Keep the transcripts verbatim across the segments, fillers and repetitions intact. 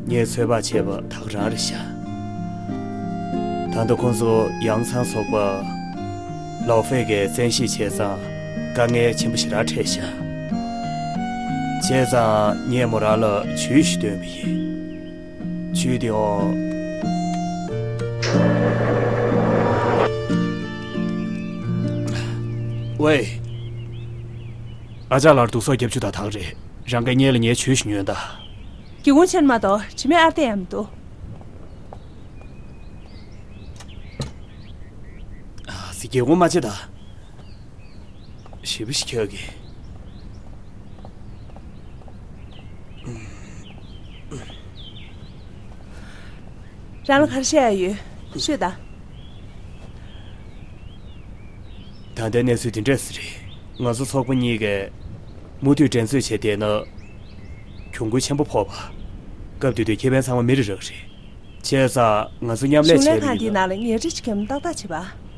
ངས་ཚོད་དཔག་བྱས་པ་ད་ག་རང་རེད་ཤག་ད་ལྟ་ཁོང་ཚོ་ཡང་ཚང་ཚོགས་པ་ལའོ་ཧྥེ་གིས་བཙན་ཤེད་བྱས་ཙང་དཀའ་ངལ་ཆེན་པོ་ཞེ་དྲག་འཕྲད་ཤག་བྱས་ཙང་ངས་མོ་རང་ལ་ཇུས་ཤིག་འདོན་པ་ཡིན། ཇུས་དེའང་། ཝེ། ཨ་ཅག་ལགས་སྡུག་སོགས་རྒྱབ་བཅུག་ད་ད་ག་རེད། རང་གིས་སྔོན་ལ་ངའི་ཇུས་ཤིག་ཉོན་དང་། སྒེའུ་ཁུང་ཕྱེ་ན་མ་གཏོགས་དྲི་མེད་ཨར་ཏེ་ཡང་མི་འདུག་ཨ་ཙི། སྒེའུ་ཁུང་མ་ཕྱེ་དང་། ཞེ་པོ་ཞིག་ཁྱོད་ཀྱིས། རང་ལ་ག་རེ་བཤད་ཡ་ཡོད། ཤོད་དང་། ད་ལྟའི་གནས་ཚུལ་འདི་འདྲས་རེད། ང་ཚོ་ཚོགས་པ་གཉིས་ཀས་མུ་མཐུད་འགྲན་རྩོད་བྱས་བསྡད་ན། གྱོང་གུན་ཆེན་པོ་ཕོག་པ། སྐབས་དེ་དུས་ཁེ་ཕན་ཚང་མ་མི་རེ་རག་རེད། བྱས་ཙང་ང་ཚོ་མཉམ་ལས་བྱས་པ་ཡིན་ན། གཞུང་ལས་ཁང་འདིའི་ནང་ལ་ཉལ་ཁྲི་ཞིག་བརྒྱབ་ན་ཏག་ཏག་བྱེད་པ།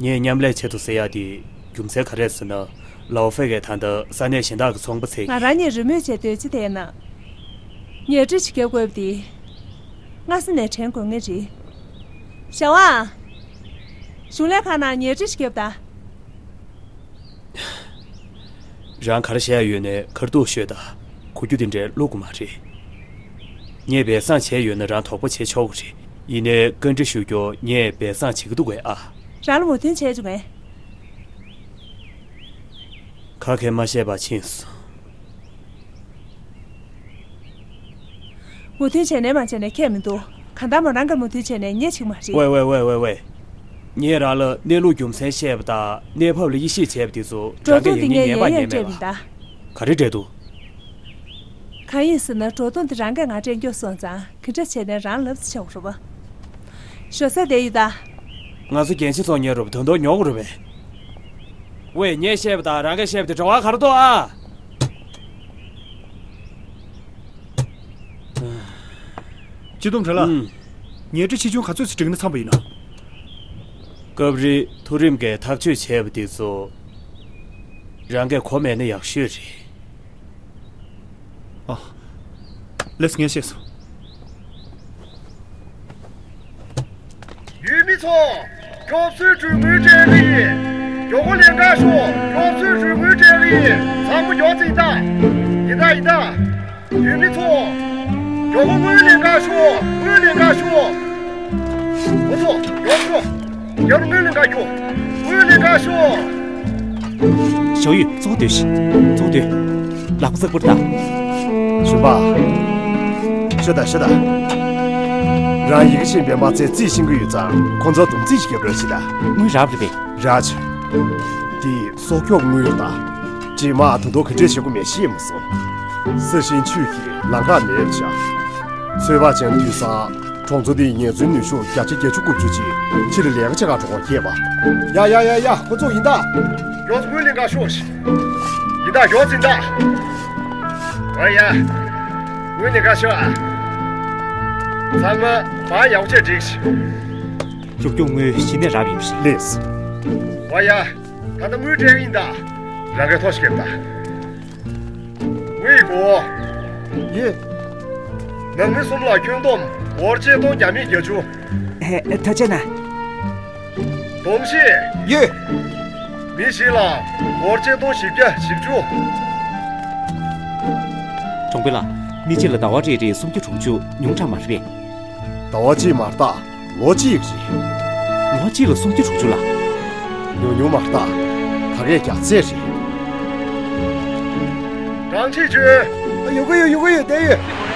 ངས་མཉམ་ལས་བྱེད་དོ་ཟེར་ཡག་དེ་རྒྱུ་མཚན་ག་རེ་རེད་ཟེར་ན། ལའོ་ཧྥེ་གིས་ད་ལྟ་ས་གནས་གཞན་དག་གི་ཚོང་པ་ཚོས། ང་རང་ཉིད་རེས་མོས་བྱས་སྡོད་རྒྱུ་དེ་ཡིན་ན། ཉལ་ཁྲི་ཞིག་བརྒྱབ་དགོས་པ་དེ། སྔ་ས་ནས་དྲན་དགོས་ངེས་རེད། ཞའོ་ཝང་། གཞུང་ལས་ཁང་ནང་ཉལ་ཁྲི་ཞིག་བརྒྱབ་དང་། རང་ག་རེ་བཤད་ཡ་ཡོད་ནའི་ཁ་ཐུག་ཤོད་དང་། གོ་རྒྱུ་དེ་འདྲའི་བློ་དགོས་མ་རེད། ངས་སྦས་གསང་བྱས་ཡོད་ན་རང་དོགས་པ་བྱེད་ཆོག་གི་རེད། ཡིན་ནའི་བཀའ་འདྲི་ཞུ་རྒྱུ། ངས་སྦས་གསང་བྱེད་ཀྱི་འདུག་གས་ཨ། རང་ལ་མོས་མཐུན་བྱས་བྱུང་ངས། ཁ་སྐད་མ་བཤད་པར་ཕྱིན་སོང་། མོས་མཐུན་བྱས་ནའི་མ་བྱས་ནའི་ཁྱད་མི་འདུག་གང་ལྟར་མོ་རང་གིས་མོས་མཐུན་བྱས་ནའི་ངས་བྱེད་ཀྱི་མ་རེད། ཝེ་ཝེ་ཝེ་ཝེ་ཝེ། ངས་རང་ལ་གནས་ལུགས་རྒྱུ་མཚན་བཤད་པ་དང་གནས་བབ་ལ་དབྱེ་ཞིབ་བྱས་པ་དེ་ཚོ་རང་གིས་ཡང་སྙིང་ངེས་པ་ཉན་མེད་པ། ག་རེ་འདྲ་འདུག་གང་ཡིན་ཟེར་ན། སྒྲོག་རྡུང་དེ་རང་གིས་ང་སྤྲད་མགྱོགས་སོང་ཙང་། ག་འདྲ་བྱས་ནའི་རང་ལ་ལབ་ཙམ་བྱ་དགོས་རེད་པ། ཞོགས་ཟས་བསྡད་ཡོད་ད། ང་ཚོ་རྒྱན་ཆ་བཙོང་མཁན་རེད་པ། དོན་དག་ཉོ་དགོས་རེད་པས། ཝེ། ངས་བཤད་པ་དང་རང་གིས་བཤད་པ་དེ་འབྲེལ་བ་ག་རེ་འདུག་ཨ། སྤྱི་སྡོམ་བྲལ་ལ། ཨུམ། ཉལ་ཁྲི་ཆེ་ཆུང་ག་ཚོད་ཅིག་བསྒྲིགས་ན་འཚམ་པ་ཡིན་ན། སྐབས་རེ་མཐོ་རིམ་གྱི་ཐག་གཅོད་བྱས་པ་དེ་ཚོ་རང་གིས་གོ་མེད་ན་ཡག་ཤོས་རེད། ཨ། ལགས་སོ། ངས་ཤེས་སོང་། ཡུལ་མི་ཚོ། མགྱོགས་ཚུལ་གྲོན་དངུལ་སྤྲད་གི་ཡིན། མགྱོགས་པོ་ལེན་ག་ཤོག་མགྱོགས་ཚུལ་གྲོན་དངུལ་སྤྲད་གི་ཡིན། ཚང་མ་མགྱོགས་ཙམ་ཡིན་ད། ཡིན་ད་ཡིན་ད། ཡུལ་མི་ཚོ། མགྱོགས་པོ་དངུལ་ལེན་ག་ཤོག་དངུལ་ལེན་ག་ཤོག་འོ་ཚོ། མགྱོགས་ཤོག་རྒྱབ་དངུལ་ལེན་ག་ཤོག་དངུལ་ལེན་ག་ཤོག་ཞའོ་ཡུས། ཚུར་སྡོད་ཤིག་ཚུར་སྡོད། ལག་པ་གཙགས་པོར་བཏང་། གཞོན་པ། ཤོད་དང་ཤོད་དང་། རང་ཡི་གེ་ཤེས་པའི་མ་ཚད་རྩིས་ཤེས་ཀྱི་ཡོད་ཙང་ཁོང་ཚོར་སྡོམ་རྩིས་ཤིག་རྒྱབ་རོགས་བྱེད་དང་། དངུལ་རག་པ་རེད་པས། རག་བྱུང་། འདི་སྲོག་སྐྱོབ་དངུལ་ཡོད་ད། རྗེས་མ་ད་དུང་ག་འདྲས་བྱེད་དགོས་མེད་ཤེས་མ་སོང་། ས་ཞིང་ཆུ་གིས་ལམ་ཁ་མེད་པ་བྱས། ཚོད་དཔག་བྱས་ན་དུས་སང་གྲོང་ཚོ་འདིའི་ཉེན་ཚོའི་ནུས་ཤུགས་བརྒྱ་ཆ་བརྒྱད་ཅུ་དགུ་བཅུ་ཅིག་ཕྱི་ལ་ལས་ཀ་བྱེད་གར་འགྲོ་དགོས་སྐྱེས་པ། ཡ་ཡ་ཡ་ཡ། ཁོ་ཚོ་ཡིན་ད། མགྱོགས་ཚོ་དངུལ་ལེན་ག་ཤོག་ཡིན་ད། མགྱོགས་ཚོ་ཡིན་ད། ཨོ་ཡ། དངུལ་ལེན་ག་ཤོག་ཨ། ཚང་མ་བག་ཡག་པོ་བྱས་བསྒྲིགས་ཤིག་སྲོག་སྐྱོབ་དངུལ་གཞི་ནས་རག་པ་ཡིན་པ་རེད། ལགས་སོ། ཨོ་ཡ། ད་ལྟ་དངུལ་སྤྲད་ཀྱི་ཡིན་ད། རང་གིས་ཐོ་ཞིག་རྒྱབ་ད། ཝེ་གོ། ཡེ། ནང་མི་གསུམ་ལ་ཁྱོན་བསྡོམས་སྒོར་ཆིག་སྟོང་བརྒྱ་མེད་བརྒྱད་ཅུ། ཧེ། ཐུགས་རྗེ་གནང་། གདོང་ཤེས། ཡོད། མི་བཞི་ལ་སྒོར་ཆིག་སྟོང་བཞི་བརྒྱ་བཞི་བཅུ། གྲོང་པ་ལགས། མི་གཅིག་ལ་ཟླ་བ་རེ་རེ་སུམ་བརྒྱ་དྲུག་ཅུ་ཉུང་དྲགས་མ་རེད་པས། ཟླ་བ་གཅིག་མ་རེད་ད། ལོ་གཅིག་རེད། ལོ་གཅིག་ལ་སུམ་བརྒྱ་དྲུག་ཅུ་ལ། ཉུང་ཉུང་མ་རེད་ད། ད་གས་རྒྱག་ཚད་རེད། རང་ཆེད་བྱོས། ཡོང་གི་ཡོད། ཡོང་གི་ཡོད། བསྡད་ཡོད།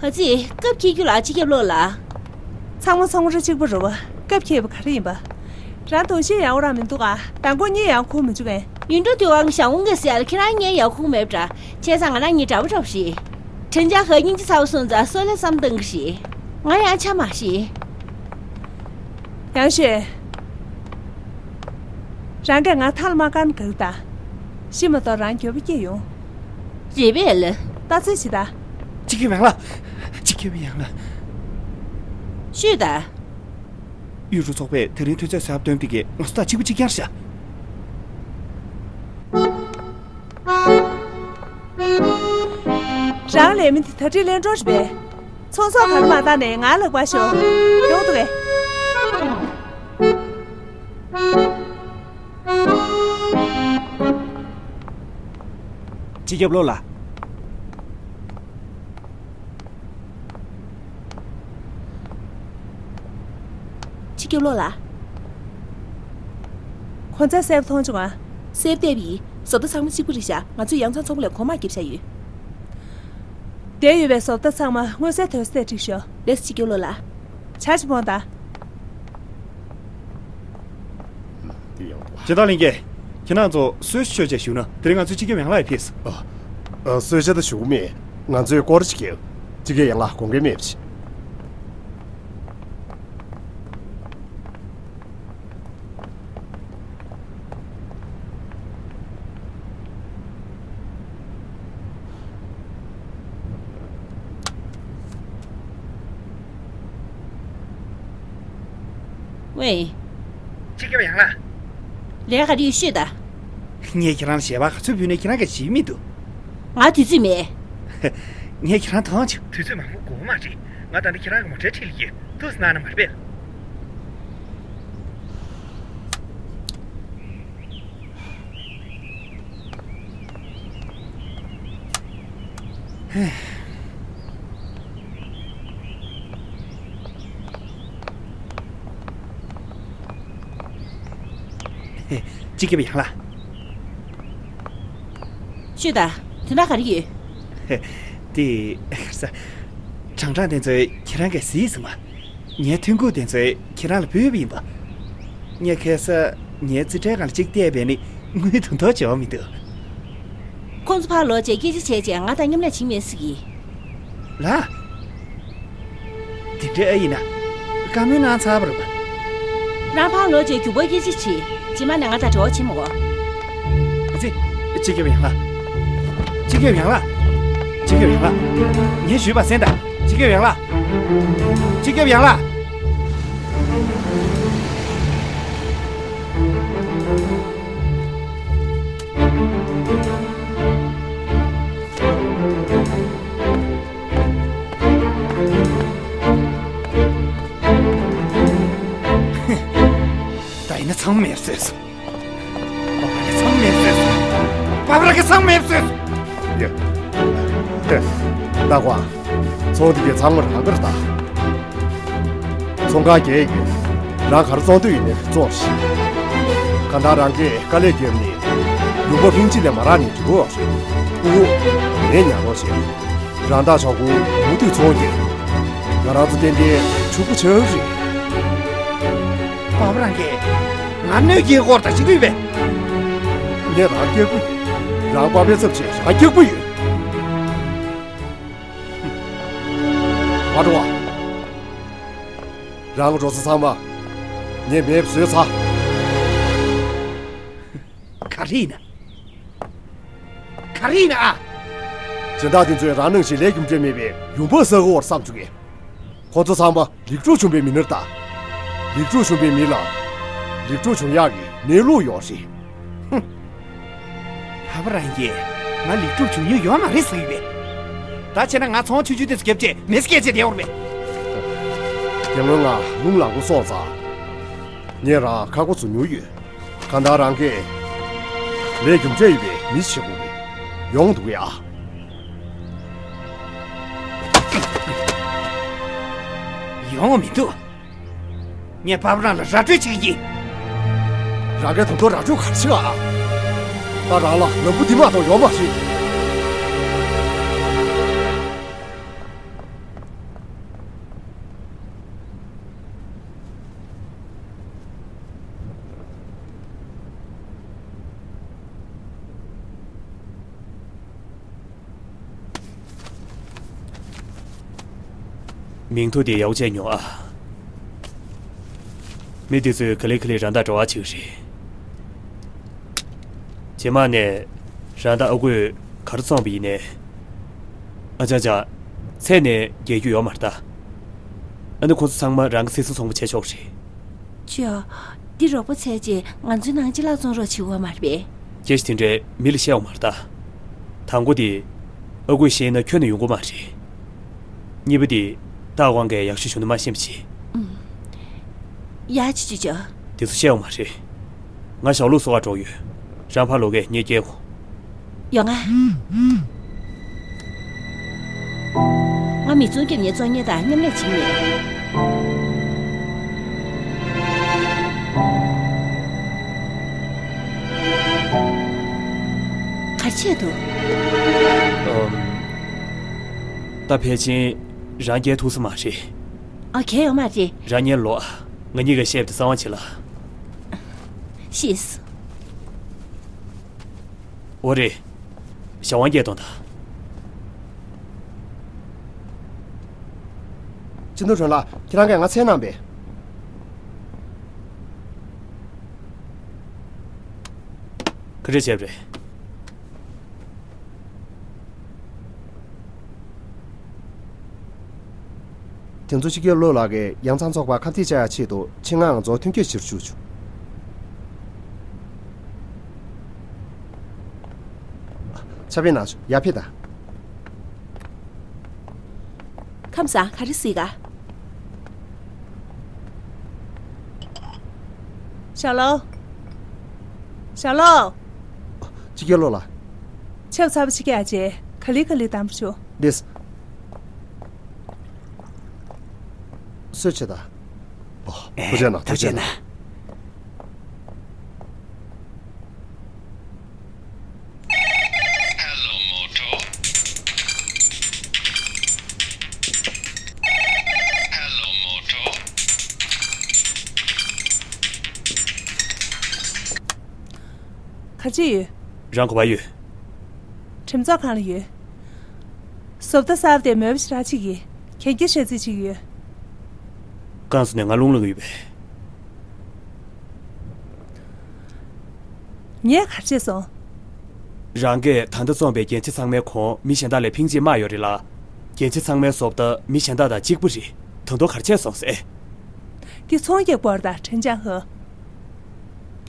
ཨ་ཙི། སྐབས་འཁེལ་རྒྱུ་ལ་སྤྱི་ཁྱབ་བློ་ལ། ཚང་མ་ཚོང་ར་གཅིག་པ་རེད་པ། སྐབས་འཁེལ་བ་ག་རེ་ཡིན་པ། རང་གདོང་ཤེས་ཡག་པོ་རང་མི་འདུག་ག་མདང་དགོང་གཉིད་ཡག་པོ་ཁུག་མི་བྱུང་ངས། ཡུན་འགྲོ་དུས་དབང་གི་ཞང་བོ་ངས་ཟེར་ཡ་ལ་ཁྱེད་རང་གཉིད་ཡག་པོ་ཁུག་མེད་པ་འདྲ། བྱས་ཙང་ང་རང་གཉིད་འདྲ་པོ་འདྲ་པོ་ཞིག་དྲན་འཆར་ག་སྙིང་རྗེ་ཚ་པོ་སོང་ཙང་སོ་ལས་བསམ་བཏང་གི་ཞིག་ང་ཡང་ཆ་མ་ཞིག་ཡང་ཞེས། རང་གིས་ང་ཐལ་མ་བཀར་ན་དགའ་གི་ད། ཤི་མ་གཏོགས་རང་འགྱོད་པ་སྐྱེ་ཡོང་། རེད་པས་ལགས། ལྟ་ཚུལ་ཇི་ལྟ། སྤྱི་ཁྱབ་ཡང་ལགས། སྤྱི་ཁྱབ་ཡང་ལགས། ཤོད་དང་། ཡུལ་གྲུ་ཚོགས་པས་དེ་རིང་དུས་ཚོད་གསར་པ་བཏོན་པའི་གི་ང་ཚོ་དང་གཅིག་པ་གཅིག་རྐྱང་རེད་ཤག་རང་ལས་མི་འདི་ད་དྲིས་ལན་འགྲོ་རེད་པས། ཚོང་ཟོག་ག་རེ་མ་བཏང་ནས་ང་ལ་ལབ་པ་ཤོག་ཡོང་འདུག་གས། སྤྱི་ཁྱབ་བློ་ལགས། སྤྱི་ཁྱབ་བློ་ལགས། གོང་ཚད་གསལ་པོ་མཐོང་བྱུང་ང་། གསལ་པོ་བལྟས་པ་ཡིན། བཟོ་ལྟ་ཚང་མ་གཅིག་པ་རེད་ཤག་ང་ཚོས་ཡང་ཚང་ཚོང་ཁང་ལ་གོང་མ་བརྒྱབ་བཞག་ཡོད། བསྡད་ཡོད་པའི་བཟོ་ལྟ་ཚང་མ་མངོན་གསལ་དོད་གསལ་བསྒྲིགས་ཤོག་ལགས་སོ། སྤྱི་ཁྱབ་བློ་ལགས། ཆ་ཞིག་འཕོངས་དང་། སྦྱིན་བདག་ལྷན་རྒྱས། ཁྱེད་རང་ཚོ་གསོལ་ཇ་མཆོད་བྱས་བཞུགས་ན། དེ་རིང་ང་ཚོའི་སྤྱི་ཁྱབ་ཡང་ལགས་ཡར་ཕེབས་སོང་། ཨ། ཨ། གསོལ་ཇ་ད་ཞུ་གི་མེད། ང་ཚོས་སྐོར་ཅིག་བརྒྱབ། སྤྱི་ཁྱབ་ཡང་ལགས་དགོངས་འགལ་མེད་པ་བྱེད། ཝེ། སྤྱི་ཁྱབ་ཡང་ལགས། ལས་ཀ་རེ་ཡོད་ཤོད་དང་། ངས་ཁྱེད་རང་ལ་ཞལ་པར་ག་ཚོད་ཕུལ་ནའི་ཁྱེད་རང་གིས་བརྗེད་མི་འདུག་ང་དུས་ཚོད་མེད། ངས་ཁྱེད་རང་མཐོང་བྱུང་། དུས་ཚོད་མང་པོ་འགོར་བ་མ་རེད། ང་ད་ལྟ་ཁྱེད་རང་གི་མོ་ཊའི་འཁྲིས་ལ་ཡོད། ཐུགས་སྣང་གནང་ན་མ་རེད་པས། སྤྱི་ཁྱབ་ཡང་ལགས། ཤོད་དང་། དོན་དག་ག་རེ་ཡོད། དེ། གྲང་གྲང་དེ་ཚོ་ཁྱེད་རང་གིས་གཟིགས་སོང་ང་། ངའི་ཐུན་གོང་དེ་ཚོ་ཁྱེད་རང་ལ་ཕུལ་བ་ཡིན་པ། ངས་ཁ་སང་ངའི་རྩིས་ཁྲའི་སྒང་ལ་གཅིག་བལྟས་པས་ནི་དངུལ་དུང་ཐོག་བྱེད་པ་མི་འདུག་ཁོང་ཚོ་ཕར་ལོག་རྗེས་སྐད་ཆ་བྱས་རྗེས་ང་དང་མཉམ་ལས་བྱེད་མེད་ཟེར་གི། ལགས། དེ་འདྲ་ཨེ་ཡིན་ན། བཀའ་མོལ་གནང་ཚར་བ་རེད་པ། རང་ཕར་ལོག་རྗེས་རྒྱུག་པ་སྐད་ཆ་བྱེད། རྗེས་མ་ནས་ང་དང་འབྲེལ་བ་བྱེད་མི་དགོས། ཨ་ཙི། སྤྱི་ཁྱབ་ཡང་ལགས། སྤྱི་ཁྱབ་ཡང་ལགས། སྤྱི་ཁྱབ་ཡང་ལགས། ངས་ཞུས་པ་གསན་དང་། སྤྱི་ཁྱབ་ཡང་ལགས། སྤྱི་ཁྱབ་ཡང་ལགས། ད་ཡིན་ན་ཚང་མས་བཟོས་སོང་། པ་ཕ་ལ་ཚང་མས་བཟོས་སོང་། པ་ཕ་ལ་གི་ཚང་མས་བཟོས་སོང་། ཡ། ཧེ། ད་ཀོ། ཚོང་འདི་གའི་ཚང་མ་རང་གར་ད། ཚོང་ཁང་རྒྱག་ཡོད། རང་ག་རེ་བཙོང་འདོད་ཡོད་ནའི་བཙོང་ཞིག་གང་ལྟར་རང་གིས་དཀའ་ལས་བརྒྱབ་ནས་ཡུམ་བུ་ཕིང་ཅི་ལས་མ་རག་ནས་འགྲོ་བ་རེད། ཨུ། ངས་ཉར་རོགས་བྱེད། རང་བདག་ཇོ་ཁུ་མུ་མཐུད་ཚོང་རྒྱག་ང་རང་ཚོ་ཏན་ཏན་ཕྱུག་པོ་ཆགས་རེད། པ་ཕ་རང་གིས་ང་གནོད་སྐྱེལ་སྐོར་དང་ཅི་འདུས་པས། ངས་རང་སྐྱག་པོ་ཡོད། རང་པ་ཕའི་ཚབ་བྱས་རང་སྐྱག་པོ་ཡོད། མ་འགྲོ་བ། རང་གི་འགྲོ་ས་ཚང་མ་ངས་མེད་པ་བཟོས་ཚར། ག་རེ་ཡིན་ན། ག་རེ་ཡིན་ན་ཨ། སྦྱིན་བདག་དེ་ཚོས་རང་ནང་བཞིན་ལས་རྒྱུ་འབྲས་མེད་པའི་ཡུམ་བུ་ཟ་གི་ཡོད་བསམ་བྱུང་གི། ཁོ་ཚོ་ཚང་མ་ལིག་ཀྲུའུ་ཆུང་པའི་མི་སྣ་རེད་ད། ལིག་ཀྲུའུ་ཆུང་པའི་མི་ལ་ལིག་ཀྲུའུ་ཆུང་ཡག་གི་གནས་ལུགས་ཡོད་རེད། ཧུམ། ཕ་ཕ་རང་གིས་ང་ལིག་ཀྲུའུ་ཆུང་ཉུང་ཡོད་མ་རེད་ཟེར་གི་ཡོད་པས། ད་བྱས་ན་ང་ཚོང་ཆུང་ཆུང་དེ་ཚོ་རྒྱབ་བྱས་མི་སྐད་ཆ་དེ་ཡོད་རེད་པས། རྒན་ལོ་ང་རླུང་ལངས་པོ་སོང་ཙང་། ངས་རང་ཁག་པོ་བཟོ་མྱོང་ཡོད། གང་ལྟར་རང་གིས་ལས་རྒྱུ་འབྲས་ཡོད་པའི་མི་ཞིག་དགོས་ཀྱི་ཡོང་འདུག་ཡ། ཡོང་བ་མི་འདུག་ངས་པ་ཕ་རང་ལ་ར་སྤྲོད་བྱེད་ཀྱི་ཡིན། རང་གིས་ད་དུང་ར་སྤྲོད་ག་རེ་བྱེད་ཨ། ད་རང་ལ་ལམ་བུ་འདི་མ་གཏོགས་ཡོད་མ་རེད། མིང་ཐོ་དེ་ཡག་པོ་བྱས་ཉོ་ཨ། མི་དེ་ཚོས་ག་ལེ་ག་ལེ་རང་དང་འབྲེལ་བ་བྱེད་ཀྱི་རེད། རྗེས་མ་ནས་ རང་དང་ཨ་ཁུས་ག་རེ་བཙོངས་པ་ཡིན་ནའི། ཨ་ཅག་ཅག་ཚད་ནས་རྒྱལ་རྒྱུ་ཡོད་མ་རེད་ད། ཨ་ནི་ཁོ་ཚོ་ཚང་མ་རང་གི་སེམས་སུ་ཚོང་པ་བྱས་ཆོག་རེད། ཅོ། འདི་རོགས་པ་བྱས་རྗེས་ང་ཚོའི་ནང་ཅི་ལ་བཙོང་རོགས་བྱེད་དགོས་མ་རེད་པས། སྐད་ཆ་དེ་འདྲའི་མི་ལ་བཤད་དགོས་མ་རེད་ད། དང་པོ་དེ། ཨ་ཁུས་བཤད་ན་ཁྱོན་ནས་ཡོང་གི་མ་རེད། གཉིས་པ་དེ། ཏཱ་ཝང་གིས་ཡག་ཤོས་བྱུང་ན་མ་ཤེས་པ་བྱེད། ཡ་ཅི་ཅི་ཅི། དེ་ཚོ་བཤད་དགོས་མ་རེད། ང་ཞའོ་ལུའུ་བཟོ་གར་འགྲོ་ཡོད། རང་ཕར་ལོག་གས་ངས་སྐྱེལ་དགོས། ཡོང་ང་། ང་མི་ཚང་རྒྱབ་ནས་བཙོང་མཁན་དང་མཉམ་ལས་བྱེད་མཁན། ག་རེ་བྱས་འདུག་ཨམ། ད་ཕལ་ཆེར་རང་སྐྱེལ་ཐུབ་ས་མ་རེད། ཨ། གལ་ཡོད་མ་རེད། རང་ཉལ་ལོག་ང་གཉིས་ཀ་བཤད་པ་དེ་གསང་བ་བྱེད་ལ། ཤེས། འོ་རེད། ཞའོ་ཝང་སྐད་གཏོང་དང་། སྤྱི་འདུམ་ཁྲོན་ལགས། ཁྱེད་རང་གིས་ང་མཚན་གནང་པས། ག་རེ་བྱས་པ་རེད། དེ་ཚོ་སྤྱི་ཁྱབ་བློ་ལགས་ཀྱིས་ཡང་ཚང་ཚོགས་པར་ཁ་གཏད་བཅག་ཡག་ཆེད་དུ་ཆེད་མངགས་ང་ཚོར་མཐུན་འགྱུར་བྱེད་རྒྱུར་ཞུ་བཅུག་ཆ་པའི་ནང་ཆུ་ཡར་ཕེབས་དང་། ཁམས་བཟང་། ག་རེ་གཟིགས་ག་ཞའོ་ལོ། ཞའོ་ལོ། སྤྱི་ཁྱབ་བློ་ལགས། ཆབ་ཚ་པོ་ཅིག་སྐྱེལ་རྗེས་ག་ལེ་ག་ལེ་གཏང་པར་ཞུ། ལགས། གསོལ་ཇ་དང་། ཨོ། ཐུགས་རྗེ་གནང་། ཐུགས་རྗེ་གནང་། ག་ཅི་ཡོད། རང་ག་པར་ཡོད། གྲིམ་ཚོགས་ཁང་ལ་ཡོད། བཟོ་ལྟ་གསར་པ་དེ་མོས་པ་ཞེ་དྲག་ཅིག་ཡིན། གན་རྒྱ་བཤད་རྩིས་བྱེད་ཀྱི་ཡོད། བསྐངས་སོང་ནས་ང་རླུང་ལངས་ཡོད་པས། ངས་ག་རེ་བྱས་སོང་། རང་གིས་ད་ལྟ་བཙོངས་པའི་རྒྱན་ཆ་ཚང་མའི་གོང་མི་གཞན་དག་ལས་ཕིང་ཅིག་དམའ་ཡོད་རེད་ལ། རྒྱན་ཆ་ཚང་མའི་བཟོ་ལྟ་མི་གཞན་དག་དང་གཅིག་པ་རེད། ད་དུང་ག་རེ་བྱས་སོང་ཟེར། འདི་ཚོང་རྒྱག་པར་ད་ཁྲེན་ཅང་ཧེ།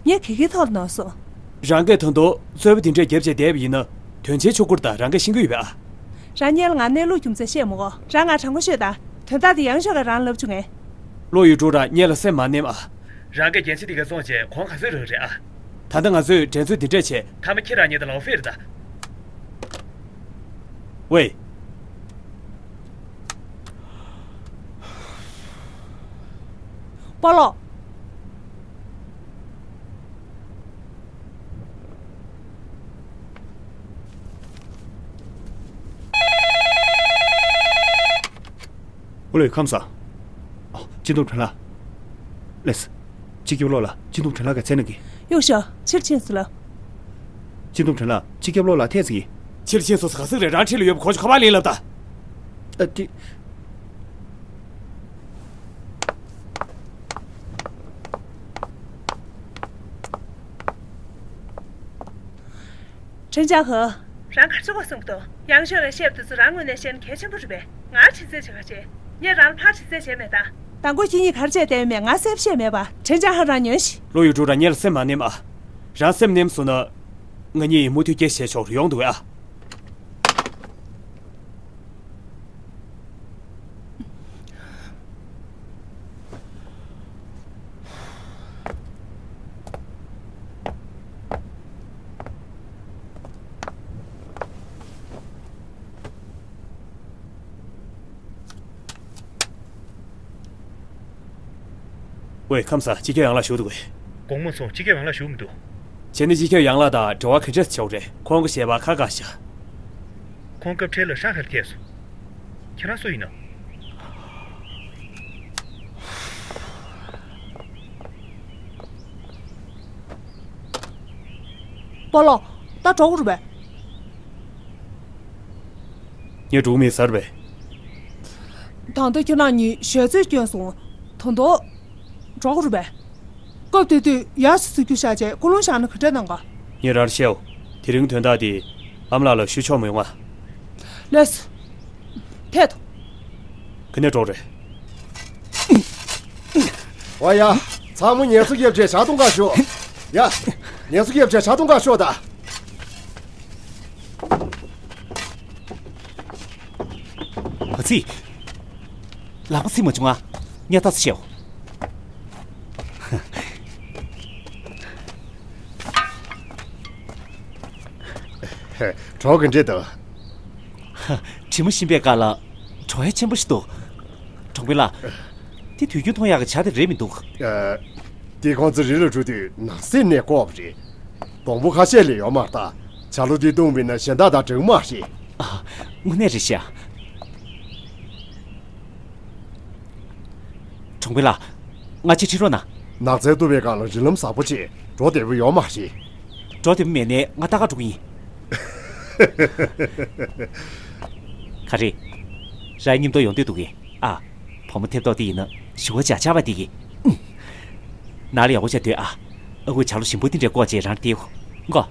ངས་ག་གི་ཐོག་ལ་ནོར་སོང་། རང་གིས་ད་དུང་རྩོད་པ་དེ་འདྲས་བརྒྱབ་བྱས་བསྡད་པ་ཡིན་ན། དོན་ཆེན་ཆུ་ཁུར་དང་རང་གིས་ཤེས་ཀྱི་ཡོད་པས་ཨ། རང་ཉལ་ང་གནས་ལུགས་རྒྱུ་མཚན་བཤད་མི་དགོས། རང་ང་དྲང་པོ་ཤོད་དང་། དོན་དག་དེ་ཡང་ཤོད་ག་རང་ལབ་བཅུག་ངས། ལོ་ཡུ་ཀྲུའུ་རང་ཉལ་ལ་སེམས་མ་ནེམ་ཨ། རང་གིས་རྒྱན་ཆ་དེ་ག་བཙོངས་བྱས་གོང་ག་ཚོད་རག་རེད་ཨ། ད་ལྟ་ང་ཚོས་འགྲན་རྩོད་འདི་འདྲས་བྱས་མཐའ་མ་ཁྱེད་རང་ཉལ་དང་ལའོ་ཧྥེ་རེད་ད། ཝེ། སྤོ་ལོ། ཨོ་ལེ། ཁམས་བཟང་། ཨ། སྤྱི་འདུམ་ཁྲོན་ལགས། ལགས་སོ། སྤྱི་ཁྱབ་བློ་ལ་སྤྱི་འདུམ་ཁྲོན་ལགས་ཀྱིས་མཚན་གནང་གི། གཡུག་ཤོག་ཕྱིར་ཕྱིན་སོང་ལགས། སྤྱི་འདུམ་ཁྲོན་ལགས། སྤྱི་ཁྱབ་བློ་ལ་ཐད་ཟིན་གི། ཕྱིར་ཕྱིན་སོང་ཟེར་ག་ཟིག་རེད། རང་འཁྲིས་ལ་ཡོད་པ་གོ་ཆོད། ཁ་པར་ལེན་ལབ་ད། ཨ། དེ། ཁྲེན་ཅང་ཧེ། རང་ག་རེ་བྱེད་དགོས་བསམ་གྱི་འདུག་ཡང་ཤོས་ལ་བཤད་པ་དེ་ཚོ་རང་ངོས་ནས་བཤད་ན་གལ་ཆེན་པོ་རེད་པས། ངར་དྲི་རྩད་བྱེད་ག་བྱེད། ངས་རང་ལ་ཕར་དྲི་རྩད་བྱས་མེད་ད། དང་པོ་ཁྱེད་གཉིས་ག་རེ་བྱས་བསྡད་ཡོད་མེད་ང་གསལ་པོ་ཤེས་མེད་པ། ཁྲེན་ཅང་ཧེ་རང་ཉོན་ཞིག་ལོ་ཡུ་ཀྲུའུ་རང་ཉལ་ལ་སེམས་མ་ནེམ་ཨ། རང་སེམས་ནེམ་སོང་ན། ང་གཉིས་མུ་མཐུད་སྐད་ཆ་བྱས་ཆོག་རེད། ཡོང་འདུག་གས་ཨ། ཝེ། ཁམས་བཟང་། སྤྱི་ཁྱབ་ཡང་ལགས་བཞུགས་འདུག་གས། དགོངས་པ་མ་ཚོམ། སྤྱི་ཁྱབ་ཡང་ལགས་བཞུགས་མི་འདུག་བྱས་ན་སྤྱི་ཁྱབ་ཡང་ལགས་དང་འབྲེལ་བ་ག་འདྲས་བྱེད་དགོས་རེད། ཁོང་གི་ཞལ་པར་ཁ་བཀག་བཞག་ཁོང་སྐབས་འཕྲལ་ལ་ཧྲང་ཧའེ་ལ་ཐད་སོང་། ཁྱེད་རང་སུ་ཡིན་ནམ། སྤོ་ལོ། ད་འགྲོ་དགོས་རེད་པས། ངས་འགྲོ་གི་མེད་ཟེར་བས། ད་ལྟ་ཁྱེད་རང་གཉིས་ཞལ་རྩོད་བསྐྱོན་སོང་། ད་དུང་འགྲོ་དགོས་རེད་པས། སྐབས་དེ་དུས་ཡར་སོ་ཟེར་རྒྱུ་བཞག་བྱས་ཀུན་སློང་བཞག་ན་ག་འདྲ་གནང་ག་ངས་རང་ལ་བཤད་འོ། དེ་རིང་དོན་དག་འདི་ཨ་མ་ལགས་ལ་ཞུ་ཆོག་མི་ཡོང་ང་། ལགས་སོ། ཐད་དོ། ག་ནས་འགྲོ་རེད། ཝ་ཡ། ཚང་མ་ངལ་གསོ་རྒྱབ་བྱས་ཇ་འཐུང་ག་ཤོག་ཡ། ངལ་གསོ་རྒྱབ་བྱས་ཇ་འཐུང་ག་ཤོག་ད། ཨ་ཙི། ལག་པ་ཚིག་མ་བྱུང་ང་། ཉལ་ཐ་སི་ཤེའོ། གྲོགས་ག་འདྲས་འདུག་དྲི་མ་ཤིན་པའི་སྐབས་ལ་གྲོགས་ཡ་ཆེན་པོ་ཞིག་འདུག་གྲོང་པའི་ལགས། དེ་དུས་རྒྱུན་འཐུང་ཡག་གི་ཇ་དེ་རེད་མི་འདུག་ཨ། དེ་ཁོང་ཚོ་རི་ལ་འགྲོ་དུས་ནང་གསེས་ནས་བསྐོར་བ་རེད། སྡོང་པོ་ཁ་ཤས་ལས་ཡོད་མ་རེད་ད། ཇ་ལུ་དེ་བཏུང་བས་ན་གཞན་དག་དང་འདྲ་གི་མ་རེད། ཨ། དངོས་གནས་རེད་ཤག་གྲོང་པའི་ལགས། ང་ཅིག་ཁྲིད་རོགས་གནང་། ནགས་ཚལ་བཏུབ་པའི་སྒང་ལ་རི་ལམ་ཟབ་པོ་ཆེ། འགྲོ་བདེ་པོ་ཡོད་མ་རེད། འགྲོ་བདེ་པོ་མེད་ནའི་ང་ལྟ་ག་འགྲོ་གི་ཡིན། ག་རེ། རང་མཉམ་དུ་ཡོང་འདོད་འདུག་གས། ཨ། བུ་མོ་ཐེབས་ཏོག་དེ་ཡིན་ན་ཞུ་བ་བྱ་ཆག་པ་དེ་གི། ནང་ལ་ཡག་པོ་བྱས་སྡོད་ཨ། ཨ་ཁུས་ཇ་ལུ་ཞིམ་པོ་དེ་འདྲས་བསྐོལ་རྗེས་རང་སྟེར་གོ།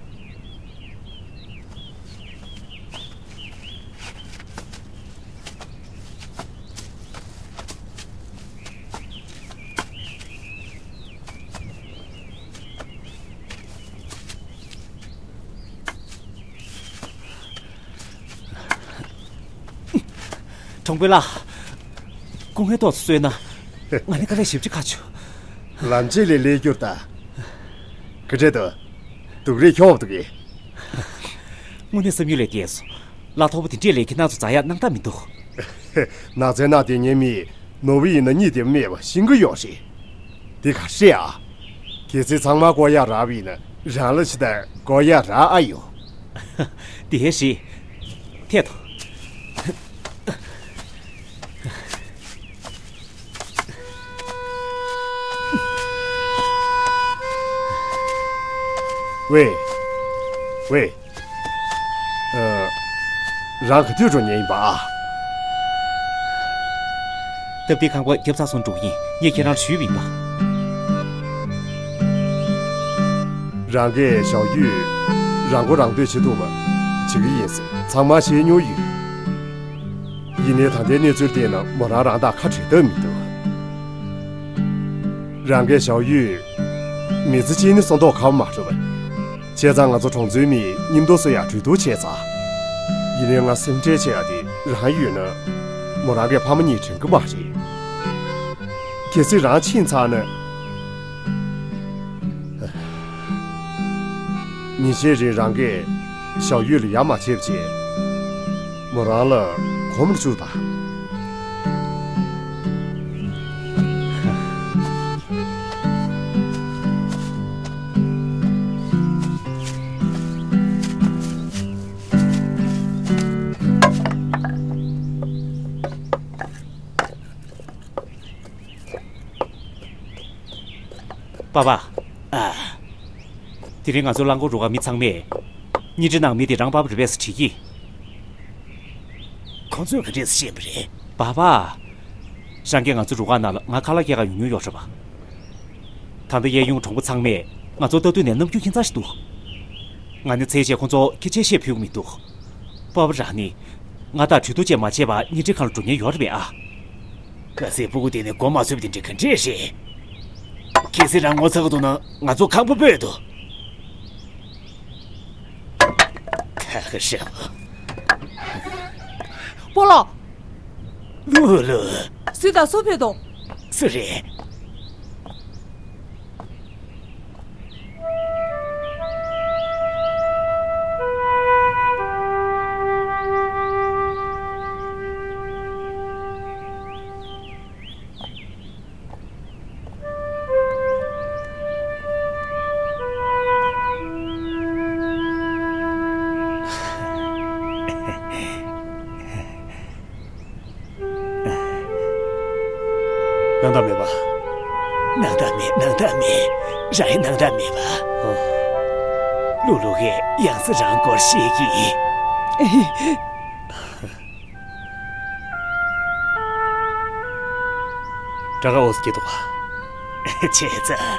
གྲོང་པའི་ལགས། སྐུ་ངལ་ཏོག་ཙམ་གསོས་ན། ང་ནི་དཀའ་ལས་ཞེ་པོ་ཅིག་ཁག་བྱུང་། ལམ་ཆེན་ལས་སླེབས་རྒྱུར་ད། ག་འདྲས་འདུག་སྡུག་རུས་ཁྱོག་འདུག་གས། དངོས་གནས་བསམ་ཡུལ་ལས་འདས་སོང་། གླ་མཐོ་པོ་དེ་འདྲས་ལས་ཁྱེད་རང་ཚོ་འཛའ་ཡག་གནང་ཐབས་མི་འདུག་ནགས་ཚལ་ནང་དེ་ཉེ་མི་ནོར་བུ་ཡིན་ན་གཉིད་དེ་མེད་པ་ཤིང་གི་ཡོག་རེད། དེ་ག་རེད་ཨ། གལ་སྲིད་ཚང་མ་བཀོག་ཡག་རག་པ་ཡིན་ན་རང་ལ་ཕྱི་ལྟར་བཀོག་ཡག་རག་ཨ་ཡོ། དེ་རེད། ཐད་དོ། ཝེ། ཝེ། ཨ། རང་ག་དུས་འགྲོ་མཁན་ཡིན་པ་ཨ། སྟབས་བདེའི་ཁང་པ་བརྒྱབ་ཚར་སོང་འགྲོ་གི་ཡིན། ངས་ཁྱེད་རང་ལ་ཞུས་པ་ཡིན་པ། རང་གིས་ཞའོ་ཡུས་རང་མགོ་རང་ཐོན་བྱེད་ཐུབ་པ་བྱེད་ཀྱི་ཡིན་ཟེར་ཚང་མ་བཤད་མྱོང་ཡོད། ཡིན་ནའི་ད་ལྟའི་གནས་ཚུལ་དེ་ན་མོ་རང་རང་དང་ཁ་བྲལ་ཐབས་མི་འདུག་རང་གིས་ཞའོ་ཡུས་མི་ཚེ་གཅིག་ནི་གསོན་ཐོག་ཁ་མ་ཐུབ། བྱས་ཙང་ང་ཚོ་གྲོང་ཚོའི་མི་མཉམ་དུ་བཟོ་ཡག་གྲོས་བསྡུར་བྱས་ཙང་། ཡིན་ནའི་ང་སེམས་ཁྲལ་བྱེད་ཡག་དེ་རང་ཡོད་ན། མོ་རང་གི་ཕ་མ་གཉིས་དྲན་གི་མ་རེད། གལ་སྲིད་རང་ཕྱིན་ཚར་ན། ཉིན་ཤས་རིང་རང་གིས་ཞའོ་ཡུས་ལ་ཡ་མ་བྱེད་པ་བྱས། མོ་རང་ལ་གོམ་རུ་བཅུག་དང་། པ་པ། ཨ། དེ་རིང་ང་ཚོའི་རླངས་འཁོར་རུ་ཁག་མི་ཚང་མས་བརྙན་འཕྲིན་ནང་མི་དེ་རང་པ་པ་རེད་པས་ཟེར་དྲིས་ཀྱི། ཁོང་ཚོས་ག་འདྲས་བཤད་པ་རེད། པ་པ། རང་གིས་ང་ཚོའི་རུ་ཁག་ནང་ལ་ང་ཁ་ལག་སྐྱེལ་ག་ཡོང་མྱོང་ཡོད་རེད་པ། ད་ལྟ་གཡས་གཡོན་གྲོང་པ་ཚང་མས་ང་ཚོ་ལྟ་དུས་ནས་རྣམ་འགྱུར་ཁྱད་མཚར་ཞིག་འདུག་ང་ནི་ཚེ་ཕྱི་ཁོང་ཚོ་སྐད་ཆ་བཤད་ཕོད་ཀྱི་མི་འདུག་པ་པ་རང་ནི་ང་དང་གྲོས་བསྡུར་བཅས་མ་བྱས་པར་བརྙན་འཕྲིན་ཁང་ལ་འགྲོ་མཁན་ཡོད་རེད་པས་ཨ། ཁ་སའི་སྤུ་གུ་དེ་ནི་མགོ་མ་ཚོས་པ་དེ་འདྲ་ག་འདྲས་རེད། གལ་སྲིད་རང་ངོ་ཚ་གི་འདུག་ན་ང་ཚོ་ཁང་པ་སྤོས་དོ། ཁ་ཁ་ཧྲ་བོ། སྤོ་ལོ། ལུ་ལུ། སུ་དང་སུ་ཕེབས་དོ། སུ་རེད། སྣང་དག་མེད་པ། སྣང་དག་མེད། སྣང་དག་མེད། རང་ཡང་སྣང་དག་མེད་པ། ཨོ། ལུ་ལུ་གིས་ཡང་སེ་རང་སྐོར་བཤད་ཀྱི། དགྲ་དགའ་འོ་སྐྱེས་འདུག་ག་བྱས་ཙང་།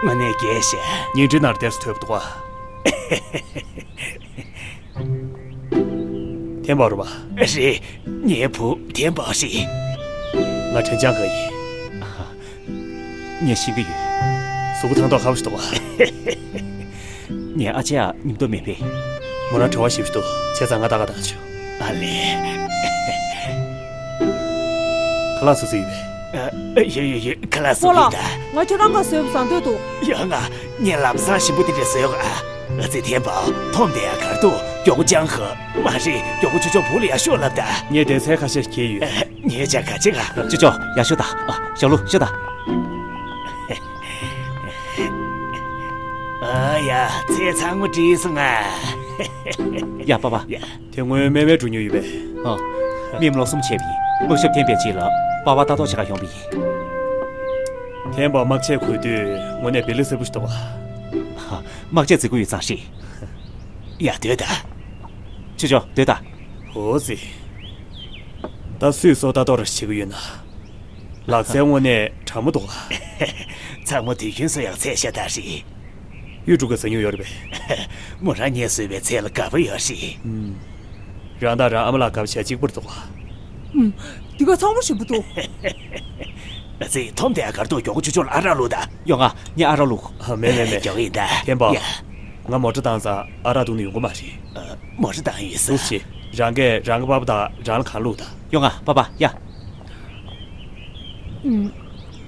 དངོས་གནས་རྒྱལ་ཤ། བརྙན་འཕྲིན་ནང་དེར་ཐོས་པ་འདུག་ག་ཐེན་པའོ་རེད་པ། རེད། ངའི་བུ་ཐེན་པའོ་རེད། ང་ཁྲེན་ཅང་ཧེ་ཡིན། ངས་ཤེས་ཀྱི་ཡོད། གཟུགས་པོ་ཐང་ཐོག་ཁ་པོ་ཞིག་འདུག་པ། ངའི་ཨ་ཅག་མཉམ་དུ་མེད་པས། མོ་རང་བྲེལ་བ་ཞེ་པོ་ཞིག་འདུག་བྱས་ཙང་ང་ལྟ་ག་བཏང་བྱོས། ཨ་ལེ། ཁ་ལག་བཟོ་རྩིས་ཡོད་པས། ཨ། ཡོད་ཡོད་ཡོད། ཁ་ལག་བཟོ་གི་ཡིན་ད། སྤོ་ལགས། ང་ཁྱོད་རང་ག་བཟོས་པ་བཟང་འདོད་འདུག་ཡོང་ང་། ངས་ལམ་སང་ཞིམ་པོ་དེ་འདྲ་བཟོས་ཡོང་ཨ། ཨ་ཙི། ཐེན་པའོ། འཐོམ་བསྡད་ཡ་ག་རེ་འདུག་མགྱོགས་པོ་ཅང་ཧེ། མ་རེད། མགྱོགས་པོ་ཆུ་ཆོག་བུ་ལ་ཡར་ཤོག་ལབ་དང་། ངས་སྡེར་ཚན་ཁ་ཤས་ཤིག་ཁྱེར་ཡོད། ངས་ཅང་ག་བྱེད་ག་ཅོ་ཅོ། ཡར་ཤོག་དང་། ཨ། ཞའོ་ལུ་ཤོག་དང་། ཨ་ཡ། ཚལ་ཚང་མ་བྲིས་སོང་ང་། ཡ། པ་པ། ཡ། དེ་སྔོན་སྨན་པའི་འགྲོ་མྱོང་ཡོད་པས། ཨ། སྨན་ལོ་གསུམ་བྱས་པ་ཡིན། དམག་ཞབས་ཐེན་པའི་རྗེས་ལ་པ་པ་ལྟ་རྟོག་བྱེད་གར་ཡོང་བ་ཡིན། ཐེན་པའོ་དམག་ཆས་གོན་དུས་དངོས་གནས་བེ་ལེགས་གསལ་པོ་ཞིག་འདུག་པ། ཨ། དམག་ཆས་བརྩི་གི་ཡོད་ཙང་རེད། ཡ། སྡོད་དང་། ཆུ་ཆོག་སྡོད་དང་། འོ་ཙི། ད་སུས་སོ་ལྟ་རྟོག་ར་བྱེད་ཀྱི་ཡོད་ན། ལག་རྩལ་དངོས་གནས་དྲང་མོ་འདུག་ག་ཚང་མ་དུས་རྒྱུན་བཟོ་ཡག་ཚལ་ཤ་སྟག་རེད། གཡུ་དྲུང་གིས་ཟ་མྱོང་ཡོད་རེད་པས། མོ་རང་ངས་བཟོས་པའི་ཚལ་ལ་དགའ་པོ་ཡོད་རེད། ཨུམ། རང་དང་རང་ཨ་མ་ལགས་དགའ་པོ་བྱས་གཅིག་པུར་འདུག་ག་ཨུམ། འདི་ག་ཚང་མ་ཞིམ་པོ་འདུག་ཨ་ཙི། འཐོམ་བསྡད་ཡ་ག་རེ་འདུག་མགྱོགས་པོ་ཆུ་ཆོག་ལ་ཨ་རག་བླུགས་དང་། ཡོང་ང་། ངས་ཨ་རག་བླུགས། ཨ། མེད་མེད་མེད། མགྱོགས་ཡིན་ད། ཐེན་པའོ། ཡ། ང་མོ་ཊ་བཏང་ཙང་ཨ་རག་བླུགས་ན་ཡོང་གི་མ་རེད། ཨ། མོ་ཊ་བཏང་ཡོད་ས། འདུག་སེ་བྱེད། རང་གིས་རང་གི་པ་པ་དང་རང་ལ་གང་བླུགས་དང་། ཡོང་ང་། པ་པ། ཡ། ཨུམ།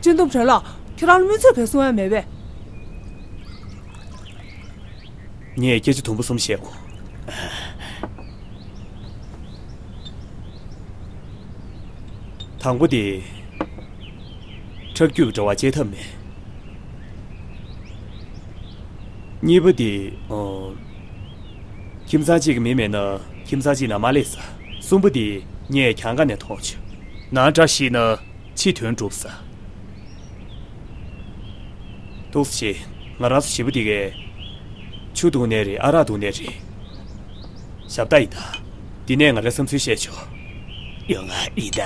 སྤྱི་འདོམས་གྲོགས་ལགས། ཁྱེད་རང་ལ་མི་ཚོས་ག་རེ་གསུང་ཡ་མེད་པས། ངས་སྐད་ཆ་དུམ་བུ་གསུམ་བཤད་དགོས། དང་པོ་དེ། ཁྲག་རྒྱུད་ཀྱི་འབྲེལ་བ་བཅད་ཐབས་མེད། གཉིས་པ་དེ། ཨོ། ཁྱིམ་ཚང་གཅིག་གི་མི་མེད་ན་ཁྱིམ་ཚང་གཅིག་ནང་མ་སླེབས་ས། གསུམ་པ་དེ་ངས་གྱངས་ཁ་ནས་མཐོང་བྱུང་། ནང་བཀྲ་ཤིས་ན་ཕྱི་དོན་འགྲུབ་ས། འདུག་སེ་བྱེད། ང་རང་ཚོ་བཞི་པོ་དེ་གས། ཆུ་འཐུང་ནའི་རེད། ཨ་རག་འཐུང་ནའི་རེད། ཞབས་ཏ་ཡིན་ད། འདི་ནས་ང་རའི་བསམ་ཚུལ་བཤད་ཆོག་ཡོང་ང་། ཡིན་ད།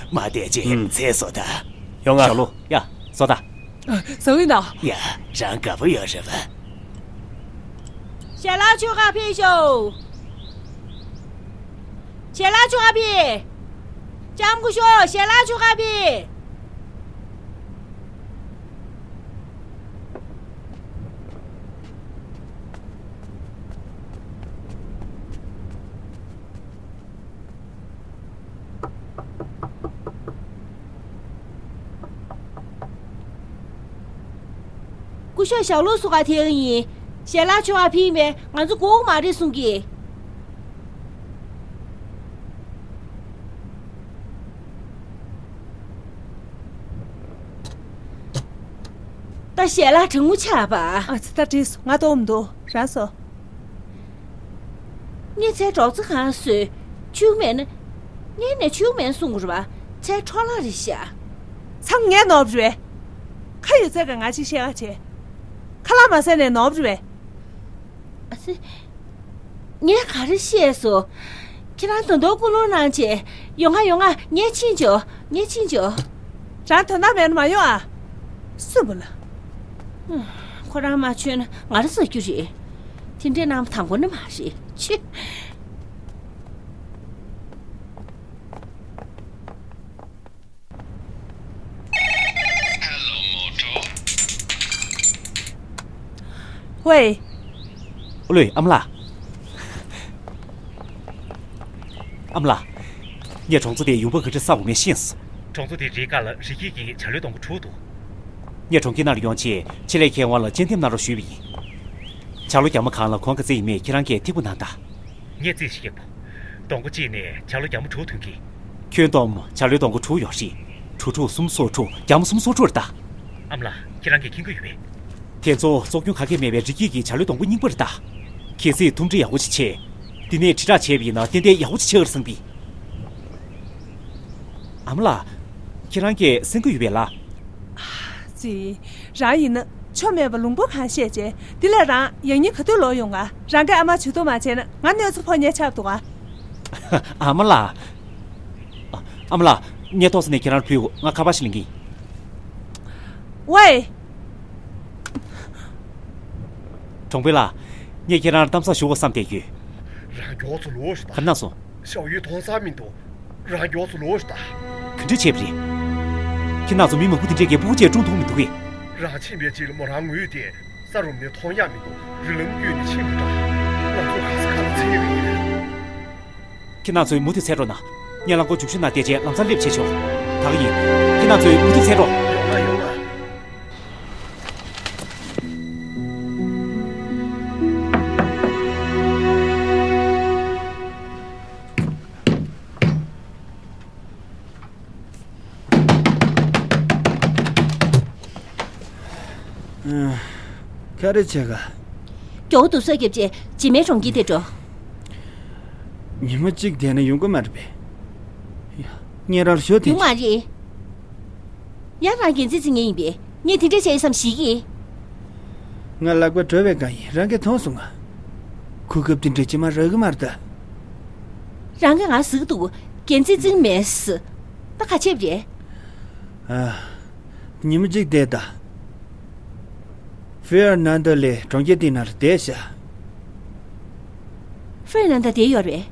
མ་བསྡད་ཅིག་ཨུམ། ཚལ་བཟོ་ད། ཡོང་ང་། ཞའོ་ལུ། ཡ། བཟོ་ད། བཟོ་གི་ཡིན་ད། ཡ། རང་དགའ་པོ་ཡོད་རེད་པ། ཞལ་ལག་མཆོད་གར་ཕེབས་ཤོག་ཞལ་ལག་མཆོད་གར་ཕེབས། ལྕམ་སྐུ་ཞབས། ཞལ་ལག་མཆོད་གར་ཕེབས། སྐུ་ཞབས། ཞའོ་ལུ་སུ་ག་ཐེ་ཡིན། ཞལ་ལག་མཆོད་གར་ཕེབས་མེད། ང་ཚོ་དགོས་མ་རེད་གསུང་གི། ད་ཞལ་ལག་གྲང་མོ་ཆགས་པ། ཨ་ཙི། ད་འགྲིག་སོང་། ང་ལྟོགས་མི་འདུག་རང་བཟོ། ངས་ཚལ་སྒྲོག་རྩེ་གང་བཟོས། ཆུ་མེད་ན། ངས་ནས་ཆུ་མེད་གསུང་དགོས་རེད་པ། ཚལ་འཕྲོ་བརླག་རེད་ཤག་ཚང་ངས་ནོར་བ་རེད་པས། ཁ་ཡོད་ཚད་ཀྱིས་ང་ཅིག་བཤད་ག་བྱེད། ཁ་ལག་མ་ཟས་ནས་ནོར་བ་རེད་པས། ཨ་ཙི། ངས་ག་རེ་བཤད་སོང་། ཁྱེད་རང་ད་དུང་ཀུན་སློང་གནང་བྱས། ཡོང་ང་ཡོང་ང་། ངས་ཕྱིན་འགྱོ། ངས་ཕྱིན་འགྱོ། རང་དོན་དག་མེད་ན་མ་ཡོང་ཨ། སུ་བུ་ལ། ཁོ་རང་མ་མཆོད་ན་ང་རང་ཟ་རྒྱུ་རེད། དེ་འདྲས་གནང་བ་དང་པོ་ནི་མ་རེད། ཆི། ཝེ། ཨོ་ལོས། ཨ་མ་ལགས། ཨ་མ་ལགས། ངས་གྲོང་ཚོ་དེའི་ཡུལ་པ་ག་འདྲ་ས་འོ་མེད་ཤེས་སོང་། གྲོང་ཚོ་དེའི་རིའི་ཁ་ལ་རི་སྐྱེས་ཀྱི་བྱ་ལོའི་སྡོང་པོ་དྲུག་འདུག་ངས་གྲོང་ཁྱེར་ནང་ལ་ཡོང་རྗེས་ཆེད་ལས་མཁས་དབང་ལ་དཔྱད་འདེམས་གནང་རོགས་ཞུས་པ་ཡིན། བྱ་ལོ་རྒྱ་མོ་གང་ལ་གོང་ག་ཚད་ཡིན་མེད་ཁྱེད་རང་གིས་ཐིག་པ་གནང་དང་། ངས་རྩིས་ཤིག་བརྒྱབ། སྡོང་པོ་གཅིག་ནས་བྱ་ལོ་རྒྱ་མོ་དྲུག་ཐོན་གི། ཁྱོན་བསྡོམས་བྱ་ལོའི་སྡོང་པོ་དྲུག་ཡོད་རེད། དྲུག་དྲུག་སུམ་སོ་དྲུག་རྒྱ་མོ་སུམ་སོ་དྲུག་རེད་ད། ཨ་མ་ལགས། ཁྱེད་རང་གིས་མཁྱེན་གྱི་ཡོད་པས། དེ་ཚོ་བཙོག་སྐྱོན་ག་གེ་མེད་པའི་རི་སྐྱེས་ཀྱི་བྱ་ལོའི་སྡོང་པོ་རྙིང་པ་རེད་ད། གལ་སྲིད་ཐུམ་སྒྲིལ་ཡག་པོ་ཞིག་བྱས། འདི་ནས་དྲིལ་བསྒྲགས་བྱས་པ་ཡིན་ན་ཏན་ཏན་ཡག་པོ་ཞིག་ཆགས་ཀྱི་རེད་བསམ་གི། ཨ་མ་ལགས། ཁྱེད་རང་གིས་གསན་གྱི་ཡོད་པས་ལགས། ཙི། རང་ཡིན་ན་ཆོ་མེད་པ་ལུང་པ་གང་བཤད་བྱས། དེ་ལས་རང་ཡང་སྙིང་ག་དུས་ལོག་ཡོང་ག་རང་གིས་ཨ་མ་ཇུས་གཏོགས་མ་བྱས་ན་ང་གནོད་འཚེ་ཕོག་ཉེན་ཆགས་འདུག་ག་ཨ་མ་ལགས། ཨ་མ་ལགས། ངས་ཐོག་ས་ནས་ཁྱེད་རང་ཕུལ། ང་ཁ་པར་ཞིག་ལེན་གྱིན། ཝེ། གྲོང་པའི་ལགས། ངས་ཁྱེད་རང་གཏམ་བཟང་ཞུ་དགོས་བསམ་བསྡད་ཡོད། རང་མགྱོགས་ཚུར་ལོག་ཤོག་དང་། ག་རེ་གནང་སོང་། ཞའོ་ཡུས་མཐོང་ས་མི་འདུག་རང་མགྱོགས་ཚུར་ལོག་ཤོག་དང་། ག་འདྲ་བྱས་པ་རེད། ཁྱེད་རང་ཚོ་མི་མང་པོ་དེ་འདྲས་ཀྱིས་སྤུ་གུ་བཅས་སྲུང་ཐུབ་མི་འདུག་གས། རང་ཕྱིན་པའི་རྗེས་ལ་མོ་རང་ངུས་ཏེ་ས་རུབ་ནས་མཐོང་ཡག་མི་འདུག་རི་ལམ་བརྒྱུད་ནས་ཕྱིན་པ་འདྲ། ང་ཚོ་ག་ས་ག་ལ་འཚོལ་གྱི་ཡོད། ཁྱེད་རང་ཚོས་མུ་མཐུད་འཚོལ་རོགས་གནང་། ངས་རླངས་འཁོར་རྒྱུག་ཤུལ་ནང་བསྡད་བྱས་ལམ་སང་སླེབས་བྱེད་ཆོག་ད་ག་ཡིན། ཁྱེད་རང་ཚོས་མུ་མཐུད་འཚོལ་རོགས། ཡོང་ང་ཡོང་ང་། ག་རེ་བྱེད་ག་མགྱོགས་འདུག་སོ་རྒྱབ་རྗེས་འཇིགས་མེད་གྲོང་ཁྱེར་དེ་འགྲོ། ཉི་མ་གཅིག་བསྡད་ན་ཡོང་གི་མ་རེད་པས། ངས་རང་ཞོ་དེ། ཡོང་མ་རེད། ཡང་རང་འགན་འཛིན་རྩིས་ངེས་ཡིན་པས་ངས་དེ་འདྲ་བྱས་བསམ་ཞིག་གིས། ང་ལག་པ་བྲོ་བའི་སྒང་ཡིན། རང་གིས་མཐོང་སོང་ང་། གོ་སྐབས་དེ་འདྲ་ཅི་མ་རག་གི་མ་རེད་ད། རང་གིས་ང་ཟེར་གི་འདུག་འགན་འཛིན་རྩིས་མེད་ཟེར། ད་ག་བྱས་པ་རེད། ཨ། ཉི་མ་གཅིག་བསྡད་ད། ཧྥེ་ཨར་ནན་ཏོ་ལགས་གྲོང་ཁྱེར་འདི་ནང་ལ་བསྡད་ཤག་ཧྥེ་ཨར་ནན་ཏོ་བསྡད་ཡོད་རེད།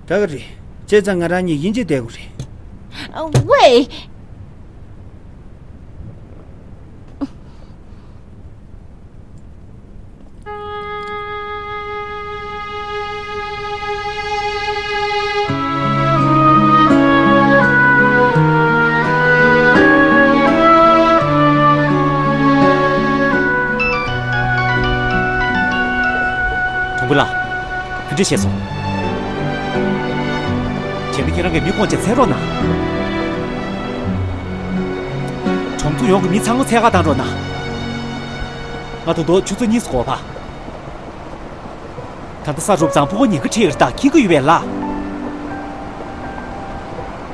ད་ག་རེད། བྱས་ཙང་ང་རང་གཉིས་དབྱིན་ཇི་བསྡད་དགོས་རེད། ཨ། ཝེ། གྲོང་པ་ལགས། ག་འདྲ་བྱས་སོང་། བྱས་ན་ཁྱེད་རང་གིས་མི་ཁོང་ཆ་འཚོལ་རོགས་གནང་། གྲོང་ཚོ་ཡོངས་ཀྱི་མི་ཚང་མ་འཚོལ་ག་བཏང་རོགས་གནང་། ང་ད་དུང་ཆུ་ཚོད་གཉིས་སུ་འགོར་བ། ད་ལྟ་ས་རུབ་ཙང་ཕྲུ་གུ་ཉིན་ག་ཁྲིད་ཡོད་རེད་ད། ཁྱེད་ཀྱི་ཡོད་པས་ལ།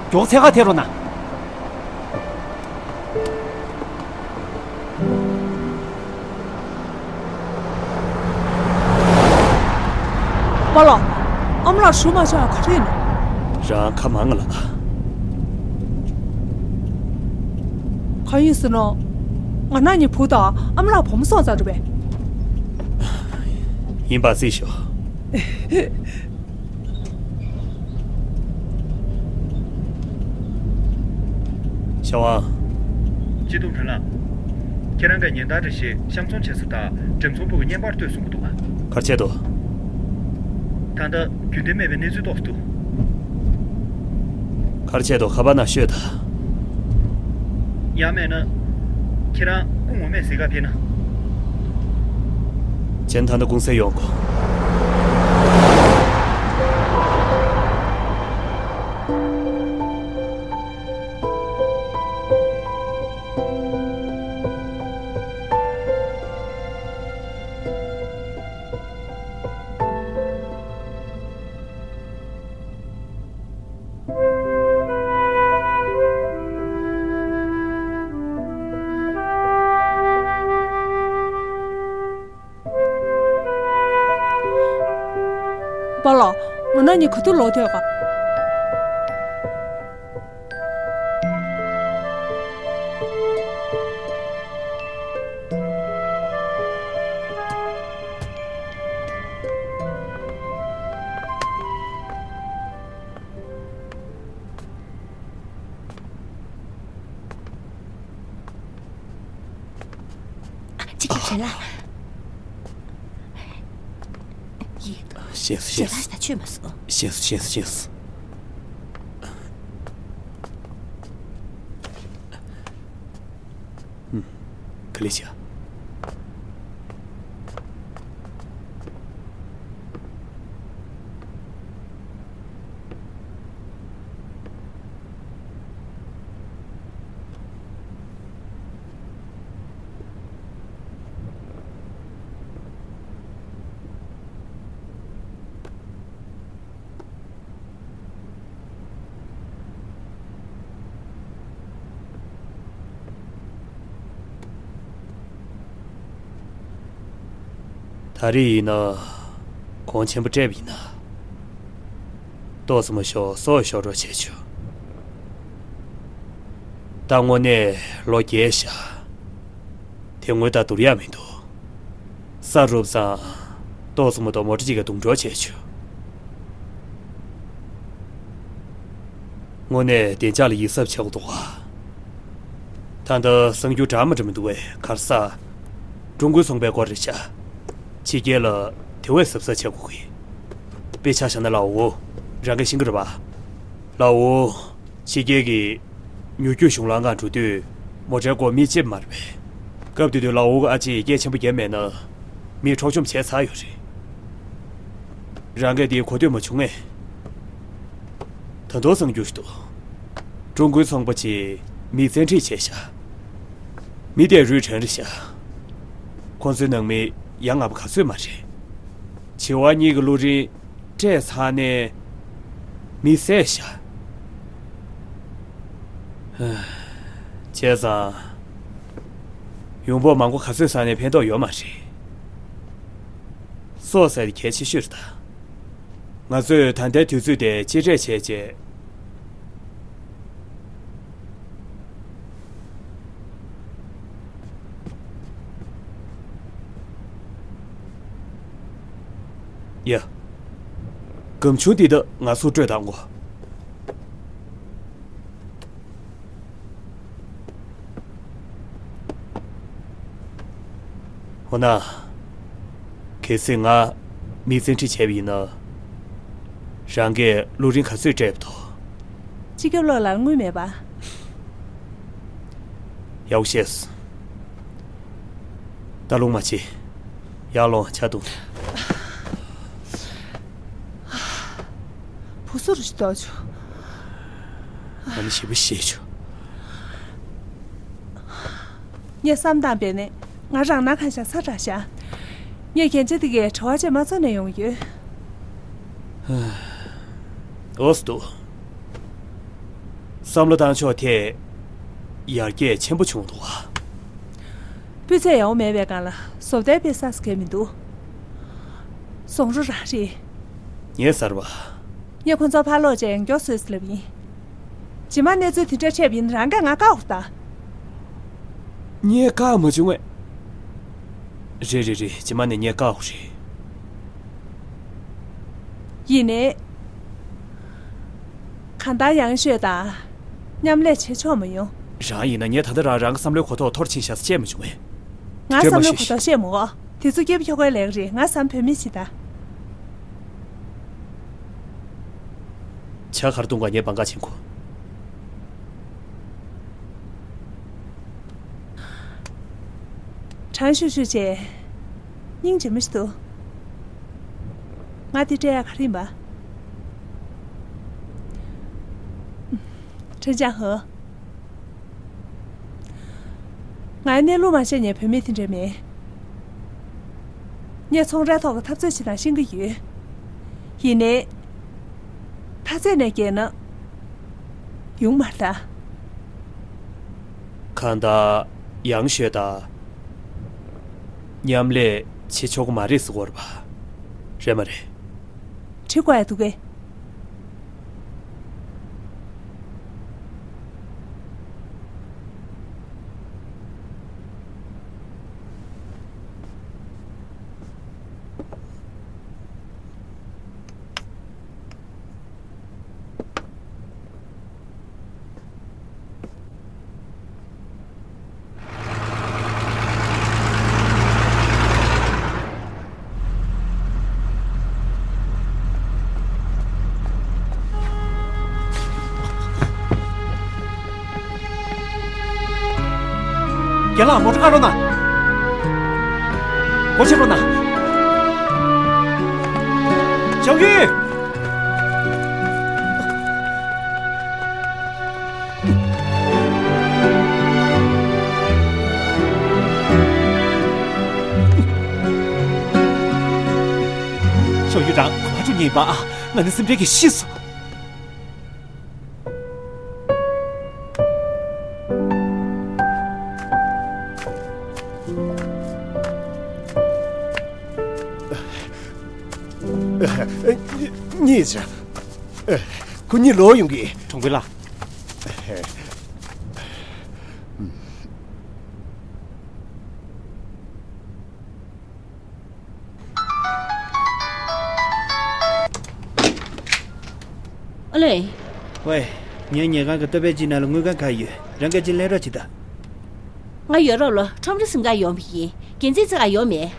མགྱོགས་འཚོལ་ག་ཐད་རོགས་གནང་། པཱ་ལགས། ཨ་མ་ལགས་ཞུ་མ་བྱ་ག་རེ་ཡིན། རང་ཁ་མང་ལ། གང་ཡིན་ཟེར་ན། ང་རང་གཉིས་བུ་དང་ཨ་མ་ལགས་བུ་མོ་སོང་ཙང་རེད་པས། ཡིན་པ་རྩིས་ཤོག་ཤ་བ། སྐྱིད་སྡུག་བོན་ལགས། ཁྱེད་རང་གིས་ཉེན་བརྡ་འདྲ་ཞིག་གཤམ་ཚོང་བྱེད་ས་དང་འགྲེམས་ཚོང་པུའུ་གི་བརྙན་པར་ལྟོས་གསུང་གི་འདུག་ག་ག་རེ་བྱས་འདུག་ད་ལྟ་རྒྱུན་ལྡན་མེད་པའི་གནས་ཚུལ་ཏོག་ཙམ་འདུག་ག་རེ་བྱས་འདུག་ཁ་པར་ནང་ཤོད་དང་། ཡང་མེད་ན། ཁྱེད་རང་སྐུ་ངོ་མས་གཟིགས་ག་ཕེབས་ན། བྱས་ན་ད་ལྟ་ཀུང་སི་ཡོང་དགོས། པཱ་ལགས། ང་རང་གཉིས་ག་དུས་ལོག་ཐུབ་ག་ཅིག་གི་བྱེད་ལ། ཡིན། ཤེས་སོང་། ཤེས་སོང་། ད་ཆོས་མ་སོང་། ཤེས་སོང་། ཤེས་སོང་། ཤེས་སོང་། ཧུམ། ག་ལེ་བྱ། ད་རེས་ཡིན་ན། གོང་ཆེན་པོ་སྤྲད་པ་ཡིན་ན། ཏོག་ཙམ་མ་ཤོར་སྲོག་ཤོར་རོགས་བྱེད་ཆོག་ད་དངོས་གནས་ལོ་རྒས་ཤག་དེ་སྔོན་ད་བསྡུར་ཡག་མི་འདུག་ས་རུབ་ཙང་ཏོག་ཙམ་མ་གཏོགས་མོ་ཊ་གཅིག་གིས་རྡུང་གྲབས་བྱས་ཆོག་དངོས་གནས་བདེ་འཇགས་ལ་ཡིད་གཟབ་བྱེད་དགོས་འདུག་ག་ད་ལྟ་གསར་འགྱུར་འདྲ་མི་འདྲ་མི་འདུག་པས། ག་རེ་ཟེར། ཀྲུང་གོའི་ཚོང་པའི་སྐོར་རེད་ཤག་ཕྱི་རྒྱལ་ལ་དེ་བས་གཟབ་གཟབ་བྱེད་དགོས་ཀྱི། དཔེ་ཆ་བཞག་ན་ལའོ། རང་གིས་ཤེས་ཀྱི་རེད་པ། ལའོ། ཕྱི་རྒྱལ་གྱི་མྱུར་སྐྱོབ་གཞུང་ལམ་སྒང་འགྲོ་དུས་མོ་ཊའི་སྐོར་མི་ལྕེབ་མ་རེད་པས། སྐབས་དེ་དུས་ལའོ་གི་ཨ་ཅེས་སྐད་ཆེན་པོ་བརྒྱབ་མེད་ན། མིས་འཕྲོག་བཅོམ་བྱས་ཚར་ཡོད་རེད། རང་གིས་དེ་གོ་ཐོས་མ་བྱུང་ངས། ད་དུང་གསར་འགྱུར་ཞིག་འདུག་ཀྲུང་གོའི་ཚོང་པ་ཅིག་མི་བཙན་ཁྲིད་བྱས་ཤག་མི་དེ་རུས་ཕྲན་རེད་ཤག་ཁོང་ཚོའི་ནང་མི་ཡ་ང་པ་ག་ཚོད་མ་རེད། བྱེས་པ་གཉིས་ཀྱི་གློག་རིན་སྤྲད་ཚར་ནས་མི་བསད་ཤག་བྱས་ཙང་ཡོང་འབབ་མང་པོ་ག་ཚོད་བསགས་ནས་ཕན་ཐོགས་ཡོད་མ་རེད། སྲོག་ཟེར་དེ་གལ་ཆེ་ཤོས་རེད་ད། ང་ཚོས་ད་ལྟའི་དུས་ཚོད་དེ་གཅེས་སྤྲས་བྱས་རྗེས། ཡ། སྒམ་ཆུང་འདི་དག་ང་ཚོར་སྤྲོད་བཏང་གོ། འོ་ན། གལ་སྲིད་ང་མི་བཙན་ཁྲིད་བྱས་པ་ཡིན་ན། རང་གིས་གློག་རིན་ག་ཚོད་སྤྲད་པ་འདུག་སྤྱི་ཁྱབ་བློན་ལགས་དངུལ་མེད་པ། ཡག་པོ་ཤེས་སོང་། ད་རུང་མ་བྱེད། ཡར་ལོངས། ཇ་བཏུང་། བུ་སུ་རུ་ཞིག་ལྟོགས་བྱུང་། ང་ནི་ཞེ་པོ་ཤེས་བྱུང་། ངས་བསམ་བཏང་བས་ནི་ང་རང་ན་གང་ཤ་ཚ་དྲགས་ཤག་ངས་རྒྱན་ཆ་འདི་གའི་བྲེལ་བ་ཅན་མ་ཚོར་ནས་ཡོང་གི་ཡོད། འོ་སྡུག་བསམ་བློ་བཏང་ཕྱོགས་ཐད་ཡར་རྒྱས་ཆེན་པོ་བྱུང་འདུག་ག་སྤུས་ཚད་ཡག་པོ་མེད་པའི་སྒང་ལ་བཟོ་ལྟའི་དཔེ་བསགས་ས་གང་ཡང་མི་འདུག་བཟང་རུ་རང་རེད། ངས་ཟེར་བ། ངས་ཁོ་ཚོར་ཕར་ལོག་བྱས་ཡང་མགྱོགས་བཟོས་ཟེར་ལབ་ཡིན། རྗེས་མ་གནས་ཚུལ་དེ་འདྲ་འཕྲད་པ་ཡིན་ན་རང་གིས་ང་བཀག་འོག་ད། ངས་བཀག་མ་བྱུང་ངས། རེད་རེད་རེད། རྗེས་མ་ནས་ངས་བཀག་འོག་རེད། ཡིན་ནའི། གང་ལྟར་ཡང་ཤོས་དང་། མཉམ་ལས་བྱེད་ཆོག་མ་ཡོང་། རང་ཡིན་ན་ངས་ད་ལྟ་རང་རང་གི་བསམ་བློའི་གོ་རྟོགས་འཐོར་ཕྱིན་བཞག་ས་བཤད་མ་བྱུང་ངས། ང་བསམ་བློའི་གོ་རྟོགས་བཤད་མ་དགོས། དེ་ཚོ་སྐྱིད་པོ་ཁྱོ་གའི་ལས་ཀ་རེད། ང་བསམ་བོད་མི་བྱེད་ད། ཇ་གར་བཏུང་ག་ངས་བང་ག་ཕྱིན་གོ། གྲང་ཤུར་ཤུར་བྱས། སྙིང་རྗེ་མོ་ཞིག་འདུག་ང་འདི་སྤྲད་ཡག་ག་རེ་ཡིན་པ། ཁྲེན་ཅང་ཧེ། ང་གནས་ལུགས་མ་ཤེས་མཁན་བུད་མེད་དེ་འདྲ་མིན། ངས་ཚོང་རའི་ཐོག་གི་འཐབ་རྩོད་བྱེད་སྟངས་ཤེས་ཀྱི་ཡོད། ཡིན་ནའི། མཐའ་ཚད་ནས་བརྒལ་ན། ཡོང་མ་རེད་ད། གང་ལྟར་ཡང་ཤོས་དང་། མཉམ་ལས་བྱེད་ཆོག་གི་མ་རེད་ཟེར་གྱི་ཡོད་རེད་པ། རེད་མ་རེད། འགྲིག་དགོས་ཡག་འདུག་གས། རྒན་ལགས། མོ་ཊ་བཀག་རོགས་གནང་། སྒོ་ཕྱེ་རོགས་གནང་། ཞའོ་ཡུས། ཞའོ་ཡུས། རང་ག་པར་འགྲོ་མཁན་ཡིན་པ། ང་ནི་སེམས་ཁྲལ་གྱིས་ཤི་སོང་། གཉིས་བྱ། ཁོ་གཉིས་ལོག་ཡོང་གི། གྲོང་པའི་ལགས། ལོས། ཝེ། ངའི་ཉལ་ཁང་གི་ལྟོ་ཕད་ཅིག་ནང་ལ་དངུལ་ཁང་ག་ཡོད། རང་གིས་ཅིག་ལེན་རོགས་བྱེད་དང་། ང་ཡོད་རོགས་ལོ། ཁྲོམ་ར་ཟིན་ག་ཡོང་བ་ཡིན། འགན་འཛིན་ཚེ་ག་ཡོང་མེད།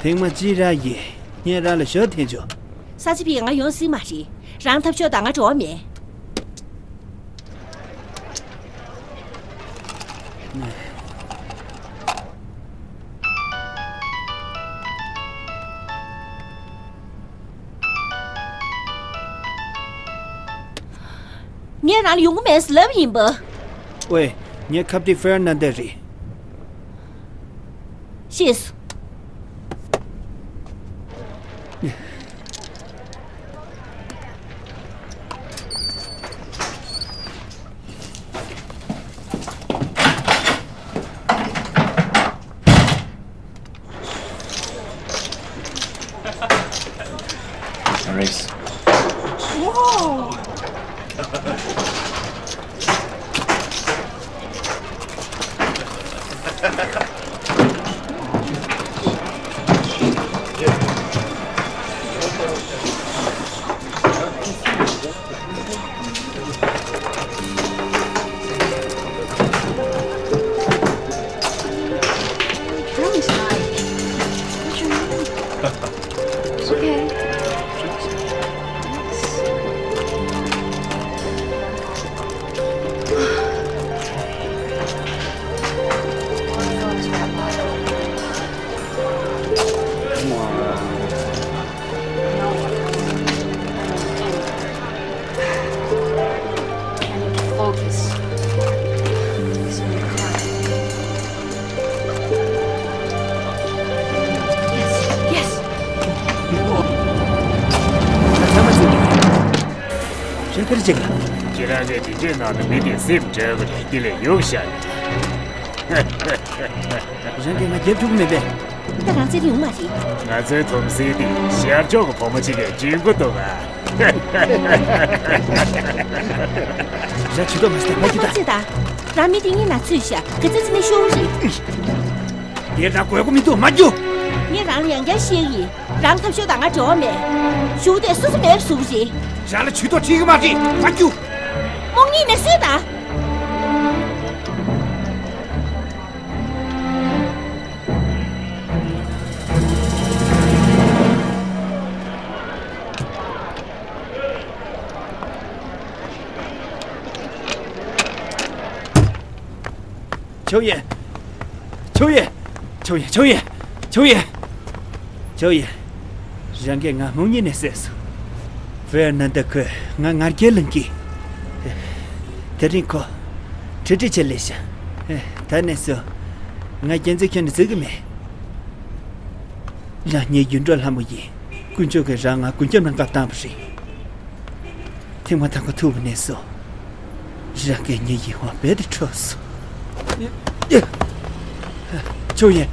ཐེངས་མ་གཅིག་རག་ཡིན། ངས་རང་ལ་ཞོ་འཐེན་ཆོག་ས་ཆ་ཕི་ང་ཡོང་སྲིད་མ་རེད། རང་ཐབས་ཤོར་དང་ང་འགྲོ་བ་མེད། ངས་རང་ལ་ཡོང་གི་མེད་ཟེར་ལབ་ཡིན་པ། ཝེ། ངའི་ཁ་པར་དེ་ཧྥེར་ནན་དེ་རེད། ཤེས་སོང་། Nice. Wow. How is life? What's your name? It's okay. Come on. I need to focus. It's really hard. Yes, yes. ཁྱེད་རང་གིས་དེ་འདྲའི་ནང་དུ་མི་དེ་སེམས་འདྲ་བ་རེད། དེ་ལས་ཡོང་ཤག་ནས། རང་གིས་ང་རྒྱབ་ཐུབ་ཀྱི་མེད་པས། ད་རང་བཙན་ཡོང་མ་རེད། ང་ཚོའི་དོམ་སེ་དེ་ཤར་ཕྱོགས་ཀྱི་བུ་མོ་གཅིག་གིས་འཇུས་འགོ་འདུག་ཨ། རང་ཇུས་གཏོགས་མ་བྱེད་ད། ཕ་ཁྱི་ད། རང་མི་དེ་གཉིས་ན་ཚུད་ཤག་ག་ཚོད་ཚིག་ནས་ཤོར་རེད། དེ་རང་དགོས་མཁོ་མི་འདུག་མ་རྒྱུག་ངས་རང་ལ་ཡང་བསྐྱར་བཤད་ཀྱི་ཡིན། རང་ཐབས་ཤོར་དང་ང་འབྲེལ་བ་མེད། ཞུ་དེ་སོ་སོ་མེད་པ་བཟོ་གི་རེད། རང་ལ་ཇུས་གཏོགས་ཁྲིད་ཀྱི་མ་རེད། མ་རྒྱུག་རྨོངས་གཉིད་ནས་སུས་དང་། ཆོས་ཡན། ཆོས་ཡན། ཆོས་ཡན། ཆོས་ཡན། ཆོས་ཡན། ཆོས་ཡན། རང་གིས་ང་རྨོངས་གཉིད་ནས་བསད་སོང་། ཧྥེར་ནན་ད་ཁོས་ང་ང་རྒྱལ་ལངས་ཀྱིས། དེ་རིང་ཁོ་ཁྲིད་ཁྲིད་བྱེད་ལས་ཤག་ད་ནས་བཟུང་ང་རྒྱལ་འཛིན་ཁྱོན་ནས་བརྩི་གི་མེད། རང་ངའི་ཡུལ་གྲུ་ལྷ་མོ་ཡིན། དཀོན་མཆོག་གིས་རང་ང་མགོན་སྐྱབས་གནང་སྐབས་བཏང་བ་རེད། ཐེངས་མ་དང་པོ་ཐུག་པ་ནས་བཟུང་། རང་གིས་ངའི་ཡིད་དབང་རྦད་དེ་འཕྲོག་སོང་། ཆོས་ཡན།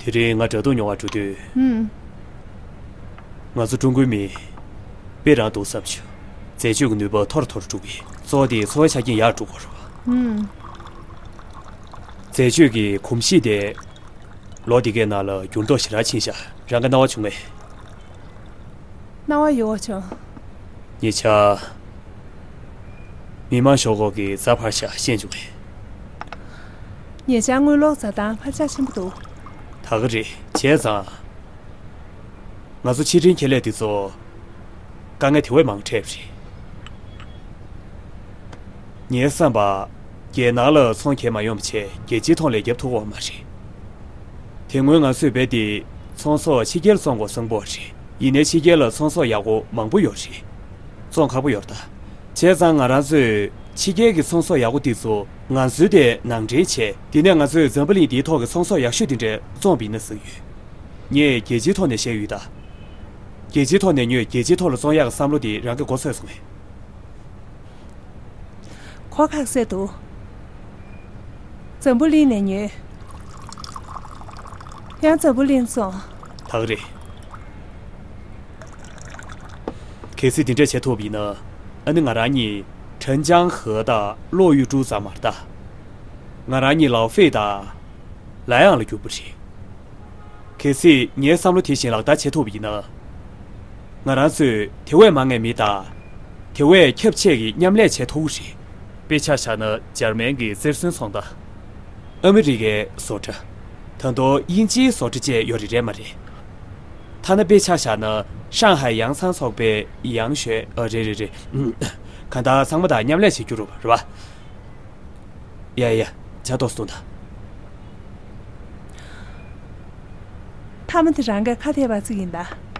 དེ་རིང་ང་དྲ་ཐོག་ཉོ་བར་འགྲོ་དུས། ཧུམ། ང་ཚོ་ཀྲུང་གོའི་མི་དཔེ་རང་འདུག་བསམ་བྱུང་། རྫས་སྤྱོད་ཀྱི་ནུས་པ་མཐོ་རུ་མཐོ་རུ་འགྲོ་གི། གཙོ་བོ་དེ་འཚོ་བའི་ཆ་རྐྱེན་ཡག་འགྲོ་དགོས་རེད་བ། ཧུམ། རྫས་སྤྱོད་ཀྱི་གོམས་གཤིས་དེ་ལོ་འདི་གའི་ནང་ལ་འགྱུར་ལྡོག་ཞེ་དྲག་ཕྱིན་ཤག་རང་གི་སྣང་བ་བྱུང་ངས། སྣང་བ་ཡོད་བྱུང་། ཉེ་ཆར། མི་མང་ཤོག་ཁག་གི་རྩ་འཕར་ཤག་ཤེས་བྱུང་ངས། ཉེ་ཆར་དངུལ་ལོར་འཛའ་ཐང་འཕར་ཆག་ཆེན་པོ་འདུག་ད་ག་རེད། བྱས་ཙང་། ང་ཚོ་ཕྱི་འབྲེལ་ཁེ་ལས་འདི་ཚོ་དཀའ་ངལ་དེ་བས་མང་འཕྲད་པ་རེད། ངའི་བསམ་པར། རྒྱལ་ནང་ལ་ཚོང་རྒྱག་མ་ཡོང་བ་བྱས་རྒྱལ་སྤྱིའི་ཐོག་ལ་རྒྱབ་ཐུབ་ཀྱི་ཡོད་མ་རེད། དེ་སྔོན་ང་ཚོས་རྦད་དེ་ཚོང་ཟོག་ཕྱི་རྒྱལ་ལ་བཙོང་དགོས་བསམ་གྱི་ཡོད་རེད། ཡིན་ནའི་ཕྱི་རྒྱལ་ལ་ཚོང་ཟོག་ཡག་པོ་མང་པོ་ཡོད་རེད། བཙོང་ཁག་པོ་ཡོད་རེད་ད། བྱས་ཙང་ང་རང་ཚོས་ཕྱི་རྒྱལ་གྱི་ཚོང་ཟོག་ཡག་པོ་འདི་ཚོ་ང་ཚོའི་དེ་ནང་འདྲེན་བྱས། དེ་ནས་ང་ཚོས་འཛམ་བུ་གླིང་འདིའི་ཐོག་གི་ཚོང་ཟོག་ཡག་ཤོས་དེ་འདྲ་བཙོང་བ་ཡིན་ན་བསམ་གྱི་ཡོད། ངས་རྒྱལ་སྤྱིའི་ཐོག་ནས་བཤད་ཡོད་ད། རྒྱལ་སྤྱིའི་ཐོག་ནས་ཉོས་རྒྱལ་སྤྱིའི་ཐོག་ལ་བཙོང་ཡག་གི་བསམ་བློ་དེ་རང་གིས་མགོ་ཚོས་སོང་ངས། གོ་ཁ་གསལ་འདུག་འཛམ་བུ་གླིང་ནས་ཉོས། ཡང་འཛམ་བུ་གླིང་བཙོང་། ད་ག་རེད། གལ་སྲིད་དེ་འདྲ་བྱེད་ཐུབ་པ་ཡིན་ན། ཨ་ནི་ང་རང་གཉིས་ཁྲེན་ཅང་ཧེ་དང་ལོ་ཡུ་ཀྲུའུ་ཙམ་མ་རེད་ད། ང་རང་གཉིས་ལའོ་ཧྥེ་དང་ལའི་ཡང་ལ་རྒྱུག་པ་རེད། གལ་སྲིད་ངའི་བསམ་བློ་དེ་བཞིན་ལག་བསྟར་བྱེད་ཐུབ་པ་ཡིན་ན། ང་རང་ཚོས་དེ་བས་མང་བའི་མི་དང་། དེ་བས་ཁྱབ་ཆེ་གི་མཉམ་ལས་བྱེད་ཐུབ་ཀྱི་རེད། དཔེ་ཆ་བཞག་ན་འཇར་མན་གྱི་རྩེར་སོན་ཚོང་བདག་ཨ་མི་རི་ཀའི་བཟོ་གྲྭ། ད་དུང་དབྱིན་ཇིའི་བཟོ་གྲྭ་བཅས་ཡོད་རེད། རེད་མ་རེད། ཐ་ན་དཔེ་ཆ་བཞག་ན་ཧྲང་ཧའེ་ཡང་སང་ཚོགས་པའི་ཡང་ཞོན། ཨ། རེད་རེད་རེད། ཨུམ། གང་ལྟར་ཚང་མ་དང་མཉམ་ལས་བྱེད་རྒྱུ་རེད་པ། རེད་པ། ཡ་ཡ། ཇ་ཏོག་སྟོན་ད། ཐ་མ་དེ་རང་གི་ཁ་ཐེ་བ་ཚིག་ཡིན་ད།